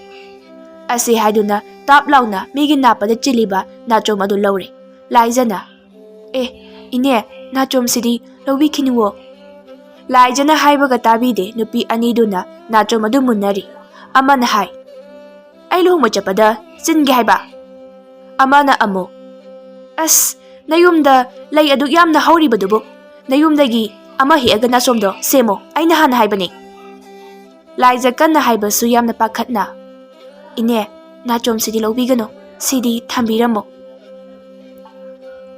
ꯑꯁꯤ ꯍꯥꯏꯗꯨꯅ ꯇꯥꯞ ꯂꯥꯎꯅ ꯃꯤꯒꯤ ꯅꯥꯞꯄꯗ ꯆꯤꯜꯂꯤꯕ ꯅꯥꯆꯣꯝ ꯑꯗꯨ ꯂꯧꯔꯦ꯫ ꯂꯥꯏꯖꯅ, "ꯑꯦ, ꯏꯅꯦ, ꯅꯥꯆꯣꯝꯁꯤꯗꯤ ꯂꯧꯕꯤꯈꯤꯅꯨꯋꯣ"꯫ ꯂꯥꯏꯖꯅ ꯍꯥꯏꯕꯒ ꯇꯥꯕꯤꯗꯦ ꯅꯨꯄꯤ ꯑꯅꯤꯗꯨꯅ ꯅꯥꯆꯣꯝ ꯑꯗꯨ ꯃꯨꯟꯅꯔꯤ꯫ ꯑꯃꯅ ꯍꯥꯏ, "ꯑꯩ ꯂꯨꯍꯣꯡꯕ ꯆꯠꯄꯗ ꯆꯤꯟꯒꯦ ꯍꯥꯏꯕ?" ꯑꯃꯅ ꯑꯃꯨꯛ, "ꯑꯁ, ꯅꯌꯨꯝꯗ ꯂꯩ ꯑꯗꯨꯛ ꯌꯥꯝꯅ ꯍꯧꯔꯤꯕꯗꯨꯕꯨ, ꯅꯌꯨꯝꯗꯒꯤ ꯑꯃ ꯍꯦꯛꯑꯒ ꯅꯥꯆꯣꯝꯗꯣ ꯁꯦꯝꯃꯣ, ꯑꯩꯅ ꯍꯥꯟꯅ ꯍꯥꯏꯕꯅꯤ"꯫ ꯂꯥꯏꯖ ꯀꯟꯅ ꯍꯥꯏꯕꯁꯨ ꯌꯥꯝꯅ ꯄꯥꯈꯠꯅ, "ꯏꯅꯦ, ꯅꯥꯆꯣꯝꯁꯤꯗꯤ ꯂꯧꯕꯤꯒꯅꯨ, ꯁꯤꯗꯤ ꯊꯝꯕꯤꯔꯝꯃꯣ"꯫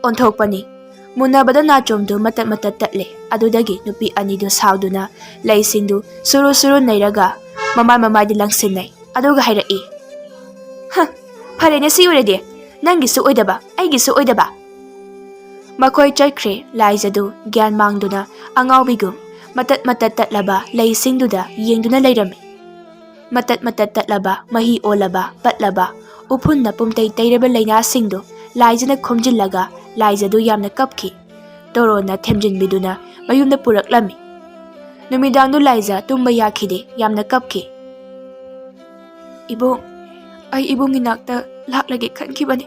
ꯑꯣꯟꯊꯣꯛꯄꯅꯤ꯫ ꯃꯨꯟꯅꯕꯗ ꯅꯥꯆꯣꯝꯗꯨ ꯃꯇꯠ ꯃꯇꯠ ꯇꯠꯂꯦ꯫ ꯑꯗꯨꯗꯒꯤ ꯅꯨꯄꯤ ꯑꯅꯤꯗꯨ ꯁꯥꯎꯗꯨꯅ ꯂꯩꯁꯤꯡꯗꯨ ꯁꯨꯔꯨ ꯁꯨꯔꯨ ꯅꯩꯔꯒ ꯃꯃꯥꯏ ꯃꯃꯥꯏꯗ ꯂꯪꯁꯤꯟꯅꯩ꯫ ꯑꯗꯨꯒ ꯍꯥꯏꯔꯛꯏ, "ꯍ, ꯐꯔꯦꯅꯦ, ꯁꯤ ꯑꯣꯏꯔꯗꯤ ꯅꯪꯒꯤꯁꯨ ꯑꯣꯏꯗꯕ, ꯑꯩꯒꯤꯁꯨ ꯑꯣꯏꯗꯕ"꯫ ꯃꯈꯣꯏ ꯆꯠꯈ꯭ꯔꯦ꯫ ꯂꯥꯏꯖꯗꯨ ꯒ꯭ꯌꯥꯟ ꯃꯥꯡꯗꯨꯅ ꯑꯉꯥꯎꯕꯤꯒꯨꯝ ꯃꯇꯠ ꯃꯇꯠ ꯇꯠꯂꯕ ꯂꯩꯁꯤꯡꯗꯨꯗ ꯌꯦꯡꯗꯨꯅ ꯂꯩꯔꯝꯃꯤ꯫ ꯃꯇꯠ ꯃꯇꯠ ꯇꯠꯂꯕ, ꯃꯍꯤ ꯑꯣꯜꯂꯕ, ꯄꯠꯂꯕ, ꯎꯐꯨꯟꯅ ꯄꯨꯝꯇꯩ ꯇꯩꯔꯕ ꯂꯩꯅꯥꯁꯤꯡꯗꯨ ꯂꯥꯏꯖꯅ ꯈꯣꯝꯖꯤꯜꯂꯒ ꯂꯥꯏꯖꯗꯨ ꯌꯥꯝꯅ ꯀꯞꯈꯤ꯫ ꯇꯣꯔꯣꯟꯅ ꯊꯦꯝꯖꯤꯟꯕꯤꯗꯨꯅ ꯃꯌꯨꯝꯗ ꯄꯨꯔꯛꯂꯝꯃꯤ꯫ ꯅꯨꯃꯤꯗꯥꯡꯗꯨ ꯂꯥꯏꯖ ꯇꯨꯝꯕ ꯌꯥꯈꯤꯗꯦ, ꯌꯥꯝꯅ ꯀꯞꯈꯤ꯫ "ꯏꯕꯨꯡ, ꯑꯩ ꯏꯕꯨꯡ ꯏꯅꯥꯛꯇ ꯂꯥꯛꯂꯒꯦ ꯈꯟꯈꯤꯕꯅꯤ꯫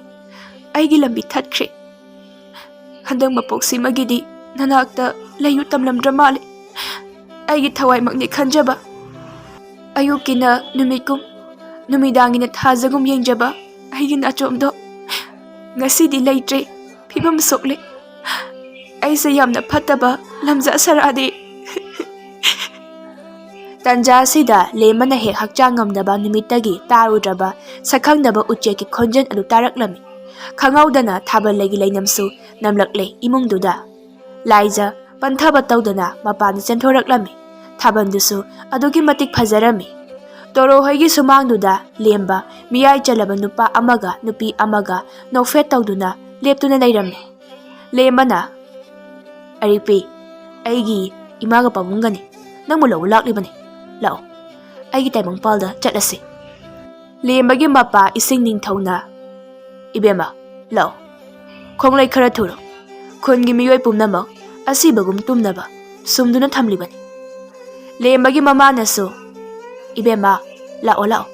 ꯑꯩꯒꯤ ꯂꯝꯕꯤ ꯊꯠꯈ꯭ꯔꯦ꯫ ꯍꯟꯗꯛ ꯃꯄꯣꯛꯁꯤꯃꯒꯤꯗꯤ ꯅꯅꯥꯛꯇ ꯂꯩꯌꯨ ꯇꯝꯂꯝꯗ꯭ꯔ ꯃꯥꯜꯂꯦ꯫ ꯑꯩꯒꯤ ꯊꯋꯥꯏꯃꯛꯅꯤ ꯈꯟꯖꯕ꯫ ꯑꯌꯨꯛꯀꯤꯅ ꯅꯨꯃꯤꯠꯀꯨꯝ, ꯅꯨꯃꯤꯗꯥꯡꯒꯤꯅ ꯊꯥꯖꯒꯨꯝ ꯌꯦꯡꯖꯕ ꯑꯩꯒꯤ ꯅꯥꯆꯣꯝꯗꯣ ꯉꯁꯤꯗꯤ ꯂꯩꯇ꯭ꯔꯦ, ꯐꯤꯕꯝ ꯁꯣꯛꯂꯦ꯫ ꯑꯩꯁꯦ ꯌꯥꯝꯅ ꯐꯠꯇꯕ ꯂꯝꯖꯥ ꯁꯔꯥꯗꯤ"꯫ ꯇꯟꯖꯥ ꯑꯁꯤꯗ ꯂꯦꯝꯕꯅ ꯍꯦꯛ ꯍꯛꯆꯥꯡ ꯉꯝꯗꯕ ꯅꯨꯃꯤꯠꯇꯒꯤ ꯇꯥꯔꯨꯗ꯭ꯔꯕ ꯁꯛꯈꯪꯗꯕ ꯎꯆꯦꯛꯀꯤ ꯈꯣꯟꯖꯦꯜ ꯑꯗꯨ ꯇꯥꯔꯛꯂꯝꯃꯤ꯫ ꯈꯪꯍꯧꯗꯅ ꯊꯥꯕꯜ ꯂꯩꯒꯤ ꯂꯩꯅꯝꯁꯨ ꯅꯝꯂꯛꯂꯦ ꯏꯃꯨꯡꯗꯨꯗ꯫ ꯂꯥꯏꯖ ꯄꯟꯊꯕ ꯇꯧꯗꯅ ꯃꯄꯥꯟꯗ ꯆꯦꯟꯊꯣꯔꯛꯂꯝꯃꯤ꯫ ꯊꯥꯕꯜꯗꯨꯁꯨ ꯑꯗꯨꯛꯀꯤ ꯃꯇꯤꯛ ꯐꯖꯔꯝꯃꯤ꯫ ꯇꯣꯔꯣꯍꯣꯏꯒꯤ ꯁꯨꯃꯥꯡꯗꯨꯗ ꯂꯦꯝꯕ ꯃꯤꯌꯥꯏ ꯆꯜꯂꯕ ꯅꯨꯄꯥ ꯑꯃꯒ ꯅꯨꯄꯤ ꯑꯃꯒ ꯅꯣꯛꯐꯦꯠ ꯇꯧꯗꯨꯅ ꯂꯦꯞꯇꯨꯅ ꯂꯩꯔꯝꯃꯤ꯫ ꯂꯦꯝꯕꯅ, "ꯑꯔꯤꯛꯄꯤ, ꯑꯩꯒꯤ ꯏꯃꯥꯒ ꯄꯥꯕꯨꯡꯒꯅꯤ꯫ ꯅꯪꯕꯨ ꯂꯧꯕ ꯂꯥꯛꯂꯤꯕꯅꯤ꯫ ꯂꯥꯛꯑꯣ, ꯑꯩꯒꯤ ꯇꯥꯏꯕꯪꯄꯥꯜꯗ ꯆꯠꯂꯁꯤ꯫" ꯂꯦꯝꯕꯒꯤ ꯃꯄꯥ ꯏꯁꯤꯡ ꯅꯤꯡꯊꯧꯅ, "ꯏꯕꯦꯝꯃ, ꯂꯥꯛꯑꯣ, ꯈꯣꯡꯂꯩ ꯈꯔ ꯊꯨꯔꯣ꯫ ꯈꯨꯟꯒꯤ ꯃꯤꯑꯣꯏ ꯄꯨꯝꯅꯃꯛ ꯑꯁꯤꯕꯒꯨꯝ ꯇꯨꯝꯅꯕ ꯁꯨꯝꯗꯨꯅ ꯊꯝꯂꯤꯕꯅꯤ꯫" ꯂꯦꯝꯕꯒꯤ ꯃꯃꯥꯅꯁꯨ, "ꯏꯕꯦꯝꯃ, ꯂꯥꯛꯑꯣ, ꯂꯥꯛꯑꯣ꯫"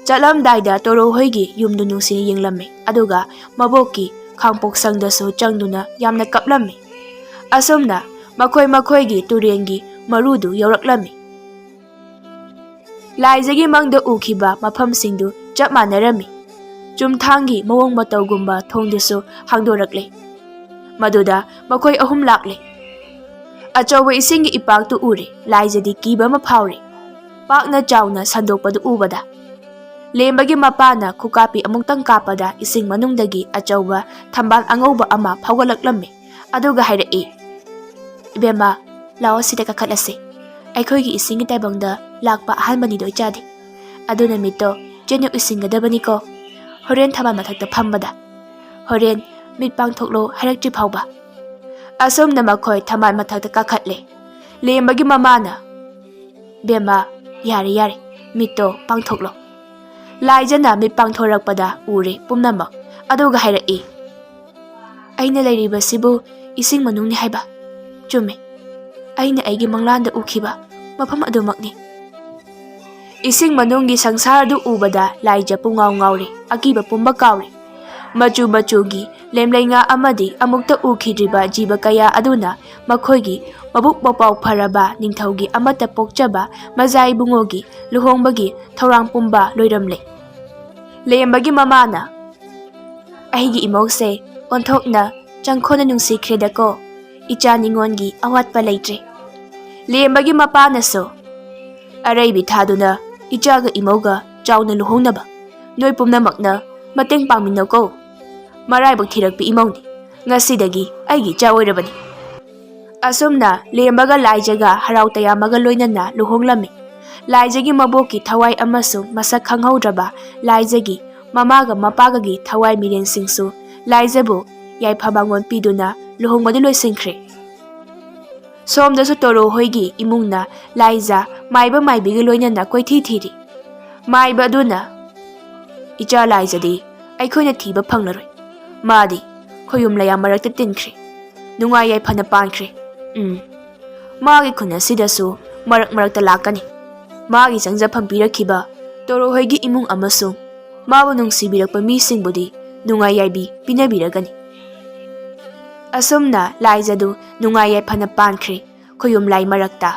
ꯆꯠꯂꯝꯗꯥꯏꯗ ꯇꯣꯔꯣꯍꯣꯏꯒꯤ ꯌꯨꯝꯗꯨ ꯅꯨꯡꯁꯤꯅ ꯌꯦꯡꯂꯝꯃꯤ, ꯑꯗꯨꯒ ꯃꯕꯣꯛꯀꯤ ꯈꯥꯡꯄꯣꯛꯁꯪꯗꯁꯨ ꯆꯪꯗꯨꯅ ꯌꯥꯝꯅ ꯀꯞꯂꯝꯃꯤ꯫ ꯑꯁꯨꯝꯅ ꯃꯈꯣꯏ ꯃꯈꯣꯏꯒꯤ ꯇꯨꯔꯦꯟꯒꯤ ꯃꯔꯨꯗꯨ ꯌꯧꯔꯛꯂꯝꯃꯤ꯫ ꯂꯥꯏꯖꯒꯤ ꯃꯪꯗ ꯎꯈꯤꯕ ꯃꯐꯝꯁꯤꯡꯗꯨ ꯆꯞ ꯃꯥꯟꯅꯔꯝꯃꯤ꯫ ꯆꯨꯝꯊꯥꯡꯒꯤ ꯃꯑꯣꯡ ꯃꯇꯧꯒꯨꯝꯕ ꯊꯣꯡꯗꯨꯁꯨ ꯍꯥꯡꯗꯣꯔꯛꯂꯦ꯫ ꯃꯗꯨꯗ ꯃꯈꯣꯏ ꯑꯍꯨꯝ ꯂꯥꯛꯂꯦ꯫ ꯑꯆꯧꯕ ꯏꯁꯤꯡꯒꯤ ꯏꯄꯥꯛꯇꯨ ꯎꯔꯦ꯫ ꯂꯥꯏꯖꯗꯤ ꯀꯤꯕ ꯑꯃ ꯐꯥꯎꯔꯦ꯫ ꯄꯥꯛꯅ ꯆꯥꯎꯅ ꯁꯟꯗꯣꯛꯄꯗꯨ ꯎꯕꯗ꯫ ꯂꯦꯝꯕꯒꯤ ꯃꯄꯥꯅ ꯈꯨꯀꯥꯄꯤ ꯑꯃꯨꯛꯇꯪ ꯀꯥꯞꯄꯗ ꯏꯁꯤꯡ ꯃꯅꯨꯡꯗꯒꯤ ꯑꯆꯧꯕ ꯊꯝꯕꯥꯜ ꯑꯉꯧꯕ ꯑꯃ ꯐꯥꯎꯒꯠꯂꯛꯂꯝꯃꯤ꯫ ꯑꯗꯨꯒ ꯍꯥꯏꯔꯛꯏ, "ꯏꯕꯦꯝꯃ, ꯂꯥꯛꯑꯣ, ꯁꯤꯗ ꯀꯥꯈꯠꯂꯁꯦ꯫ ꯑꯩꯈꯣꯏꯒꯤ ꯏꯁꯤꯡꯒꯤ ꯇꯥꯏꯕꯪꯗ ꯂꯥꯛꯄ ꯑꯍꯥꯟꯕꯅꯤꯗꯣ ꯏꯆꯥꯗꯤ꯫ ꯑꯗꯨꯅ ꯃꯤꯠꯇꯣ ꯆꯦꯠꯅ ꯎꯏꯁꯤꯟꯒꯗꯕꯅꯤꯀꯣ꯫ ꯍꯣꯔꯦꯟ ꯊꯝꯕꯥꯜ ꯃꯊꯛꯇ ꯐꯝꯕꯗ꯫ ꯍꯣꯔꯦꯟ ꯃꯤꯠ ꯄꯥꯡꯊꯣꯛꯂꯣ ꯍꯥꯏꯔꯛꯇ꯭ꯔꯤ ꯐꯥꯎꯕ꯫" ꯑꯁꯨꯝꯅ ꯃꯈꯣꯏ ꯊꯝꯕꯥꯜ ꯃꯊꯛꯇ ꯀꯥꯈꯠꯂꯦ꯫ ꯂꯦꯝꯕꯒꯤ ꯃꯃꯥꯅ, "ꯕꯦꯝꯃ, ꯌꯥꯔꯦ, ꯌꯥꯔꯦ, ꯃꯤꯠꯇꯣ ꯄꯥꯡꯊꯣꯛꯂꯣ꯫" ꯂꯥꯏꯖꯅ ꯃꯤꯠ ꯄꯥꯡꯊꯣꯔꯛꯄꯗ ꯎꯔꯦ ꯄꯨꯝꯅꯃꯛ꯫ ꯑꯗꯨꯒ ꯍꯥꯏꯔꯛꯏ, "ꯑꯩꯅ ꯂꯩꯔꯤꯕꯁꯤꯕꯨ ꯏꯁꯤꯡ ꯃꯅꯨꯡꯅꯤ ꯍꯥꯏꯕ? ꯆꯨꯝꯃꯦ, ꯑꯩꯅ ꯑꯩꯒꯤ ꯃꯪꯂꯥꯟꯗ ꯎꯈꯤꯕ ꯃꯐꯝ ꯑꯗꯨꯃꯛꯅꯤ꯫" ꯏꯁꯤꯡ ꯃꯅꯨꯡꯒꯤ ꯁꯪꯁꯥꯔ ꯑꯗꯨ ꯎꯕꯗ ꯂꯥꯏꯖ ꯄꯨꯡꯉꯥꯎ ꯉꯥꯎꯔꯦ, ꯑꯀꯤꯕ ꯄꯨꯝꯕ ꯀꯥꯎꯔꯦ꯫ ꯃꯆꯨ ꯃꯆꯨꯒꯤ ꯂꯦꯝꯂꯩꯉꯥ ꯑꯃꯗꯤ ꯑꯃꯨꯛꯇ ꯎꯈꯤꯗ꯭ꯔꯤꯕ ꯖꯤꯕ ꯀꯌꯥ ꯑꯗꯨꯅ ꯃꯈꯣꯏꯒꯤ ꯃꯕꯨꯛ ꯃꯄꯥꯎ ꯐꯔꯕ ꯅꯤꯡꯊꯧꯒꯤ ꯑꯃꯠꯇ ꯄꯣꯛꯆꯕ ꯃꯖꯥ ꯏꯕꯨꯡꯉꯣꯒꯤ ꯂꯨꯍꯣꯡꯕꯒꯤ ꯊꯧꯔꯥꯡ ꯄꯨꯝꯕ ꯂꯣꯏꯔꯝꯂꯦ꯫ ꯂꯦꯝꯕꯒꯤ ꯃꯃꯥꯅ, "ꯑꯩꯒꯤ ꯏꯃꯧꯁꯦ ꯑꯣꯟꯊꯣꯛꯅ ꯆꯪꯈꯣꯟꯅ ꯅꯨꯡꯁꯤꯈ꯭ꯔꯦꯗꯀꯣ꯫ ꯏꯆꯥ ꯅꯤꯉꯣꯟꯒꯤ ꯑꯋꯥꯠꯄ ꯂꯩꯇ꯭ꯔꯦ꯫" ꯂꯦꯝꯕꯒꯤ ꯃꯄꯥꯅꯁꯨ, "ꯑꯔꯩꯕꯤ ꯊꯥꯗꯨꯅ ꯏꯆꯥꯒ ꯏꯃꯧꯒ ꯆꯥꯎꯅ ꯂꯨꯍꯣꯡꯅꯕ ꯅꯣꯏ ꯄꯨꯝꯅꯃꯛꯅ ꯃꯇꯦꯡ ꯄꯥꯡꯃꯤꯟꯅꯧꯀꯣ꯫ ꯃꯔꯥꯏꯕꯛ ꯊꯤꯔꯛꯄꯤ ꯏꯃꯧꯅꯤ꯫ ꯉꯁꯤꯗꯒꯤ ꯑꯩꯒꯤ ꯏꯆꯥ ꯑꯣꯏꯔꯕꯅꯤ꯫" ꯑꯁꯨꯝꯅ ꯂꯦꯝꯕꯒ ꯂꯥꯏꯖꯒ ꯍꯔꯥꯎ ꯇꯌꯥꯝꯕꯒ ꯂꯣꯏꯅꯅ ꯂꯨꯍꯣꯡꯂꯝꯃꯤ꯫ ꯂꯥꯏꯖꯒꯤ ꯃꯕꯣꯛꯀꯤ ꯊꯋꯥꯏ ꯑꯃꯁꯨꯡ ꯃꯁꯛ ꯈꯪꯍꯧꯗ꯭ꯔꯕ ꯂꯥꯏꯖꯒꯤ ꯃꯃꯥꯒ ꯃꯄꯥꯒꯒꯤ ꯊꯋꯥꯏ ꯃꯤꯔꯦꯟꯁꯤꯡꯁꯨ ꯂꯥꯏꯖꯕꯨ ꯌꯥꯏꯐ ꯃꯉꯣꯟ ꯄꯤꯗꯨꯅ ꯂꯨꯍꯣꯡꯕꯗꯨ ꯂꯣꯏꯁꯤꯟꯈ꯭ꯔꯦ꯫ ꯁꯣꯝꯗꯁꯨ ꯇꯣꯔꯣ ꯍꯣꯏꯒꯤ ꯏꯃꯨꯡꯅ ꯂꯥꯏꯖ ꯃꯥꯏꯕ ꯃꯥꯏꯕꯤꯒ ꯂꯣꯏꯅꯅ ꯀꯣꯏꯊꯤ ꯊꯤꯔꯤ꯫ ꯃꯥꯏꯕ ꯑꯗꯨꯅ, "ꯏꯆꯥ ꯂꯥꯏꯖꯗꯤ ꯑꯩꯈꯣꯏꯅ ꯊꯤꯕ ꯐꯪꯂꯔꯣꯏ꯫ ꯃꯥꯗꯤ ꯈꯣꯌꯨꯝ ꯂꯩꯌꯥ ꯃꯔꯛꯇ ꯇꯤꯟꯈ꯭ꯔꯦ꯫ ꯅꯨꯡꯉꯥꯏ ꯌꯥꯏꯐꯅ ꯄꯥꯟꯈ꯭ꯔꯦ꯫ ꯎꯝ, ꯃꯥꯒꯤ ꯈꯨꯟ ꯑꯁꯤꯗꯁꯨ ꯃꯔꯛ ꯃꯔꯛꯇ ꯂꯥꯛꯀꯅꯤ꯫ ꯃꯥꯒꯤ ꯆꯪꯖꯐꯝ ꯄꯤꯔꯛꯈꯤꯕ ꯇꯣꯔꯣ ꯍꯣꯏꯒꯤ ꯏꯃꯨꯡ ꯑꯃꯁꯨꯡ ꯃꯥꯕꯨ ꯅꯨꯡꯁꯤꯕꯤꯔꯛꯄ ꯃꯤꯁꯤꯡꯕꯨꯗꯤ ꯅꯨꯡꯉꯥꯏ ꯌꯥꯏꯕꯤ ꯄꯤꯅꯕꯤꯔꯒꯅꯤ꯫" ꯑꯁꯨꯝꯅ ꯂꯥꯏꯖꯗꯨ ꯅꯨꯡꯉꯥꯏ ꯌꯥꯏꯐꯅ ꯄꯥꯟꯈ꯭ꯔꯦ ꯈꯣꯌꯨꯝ ꯂꯥꯏ ꯃꯔꯛꯇ꯫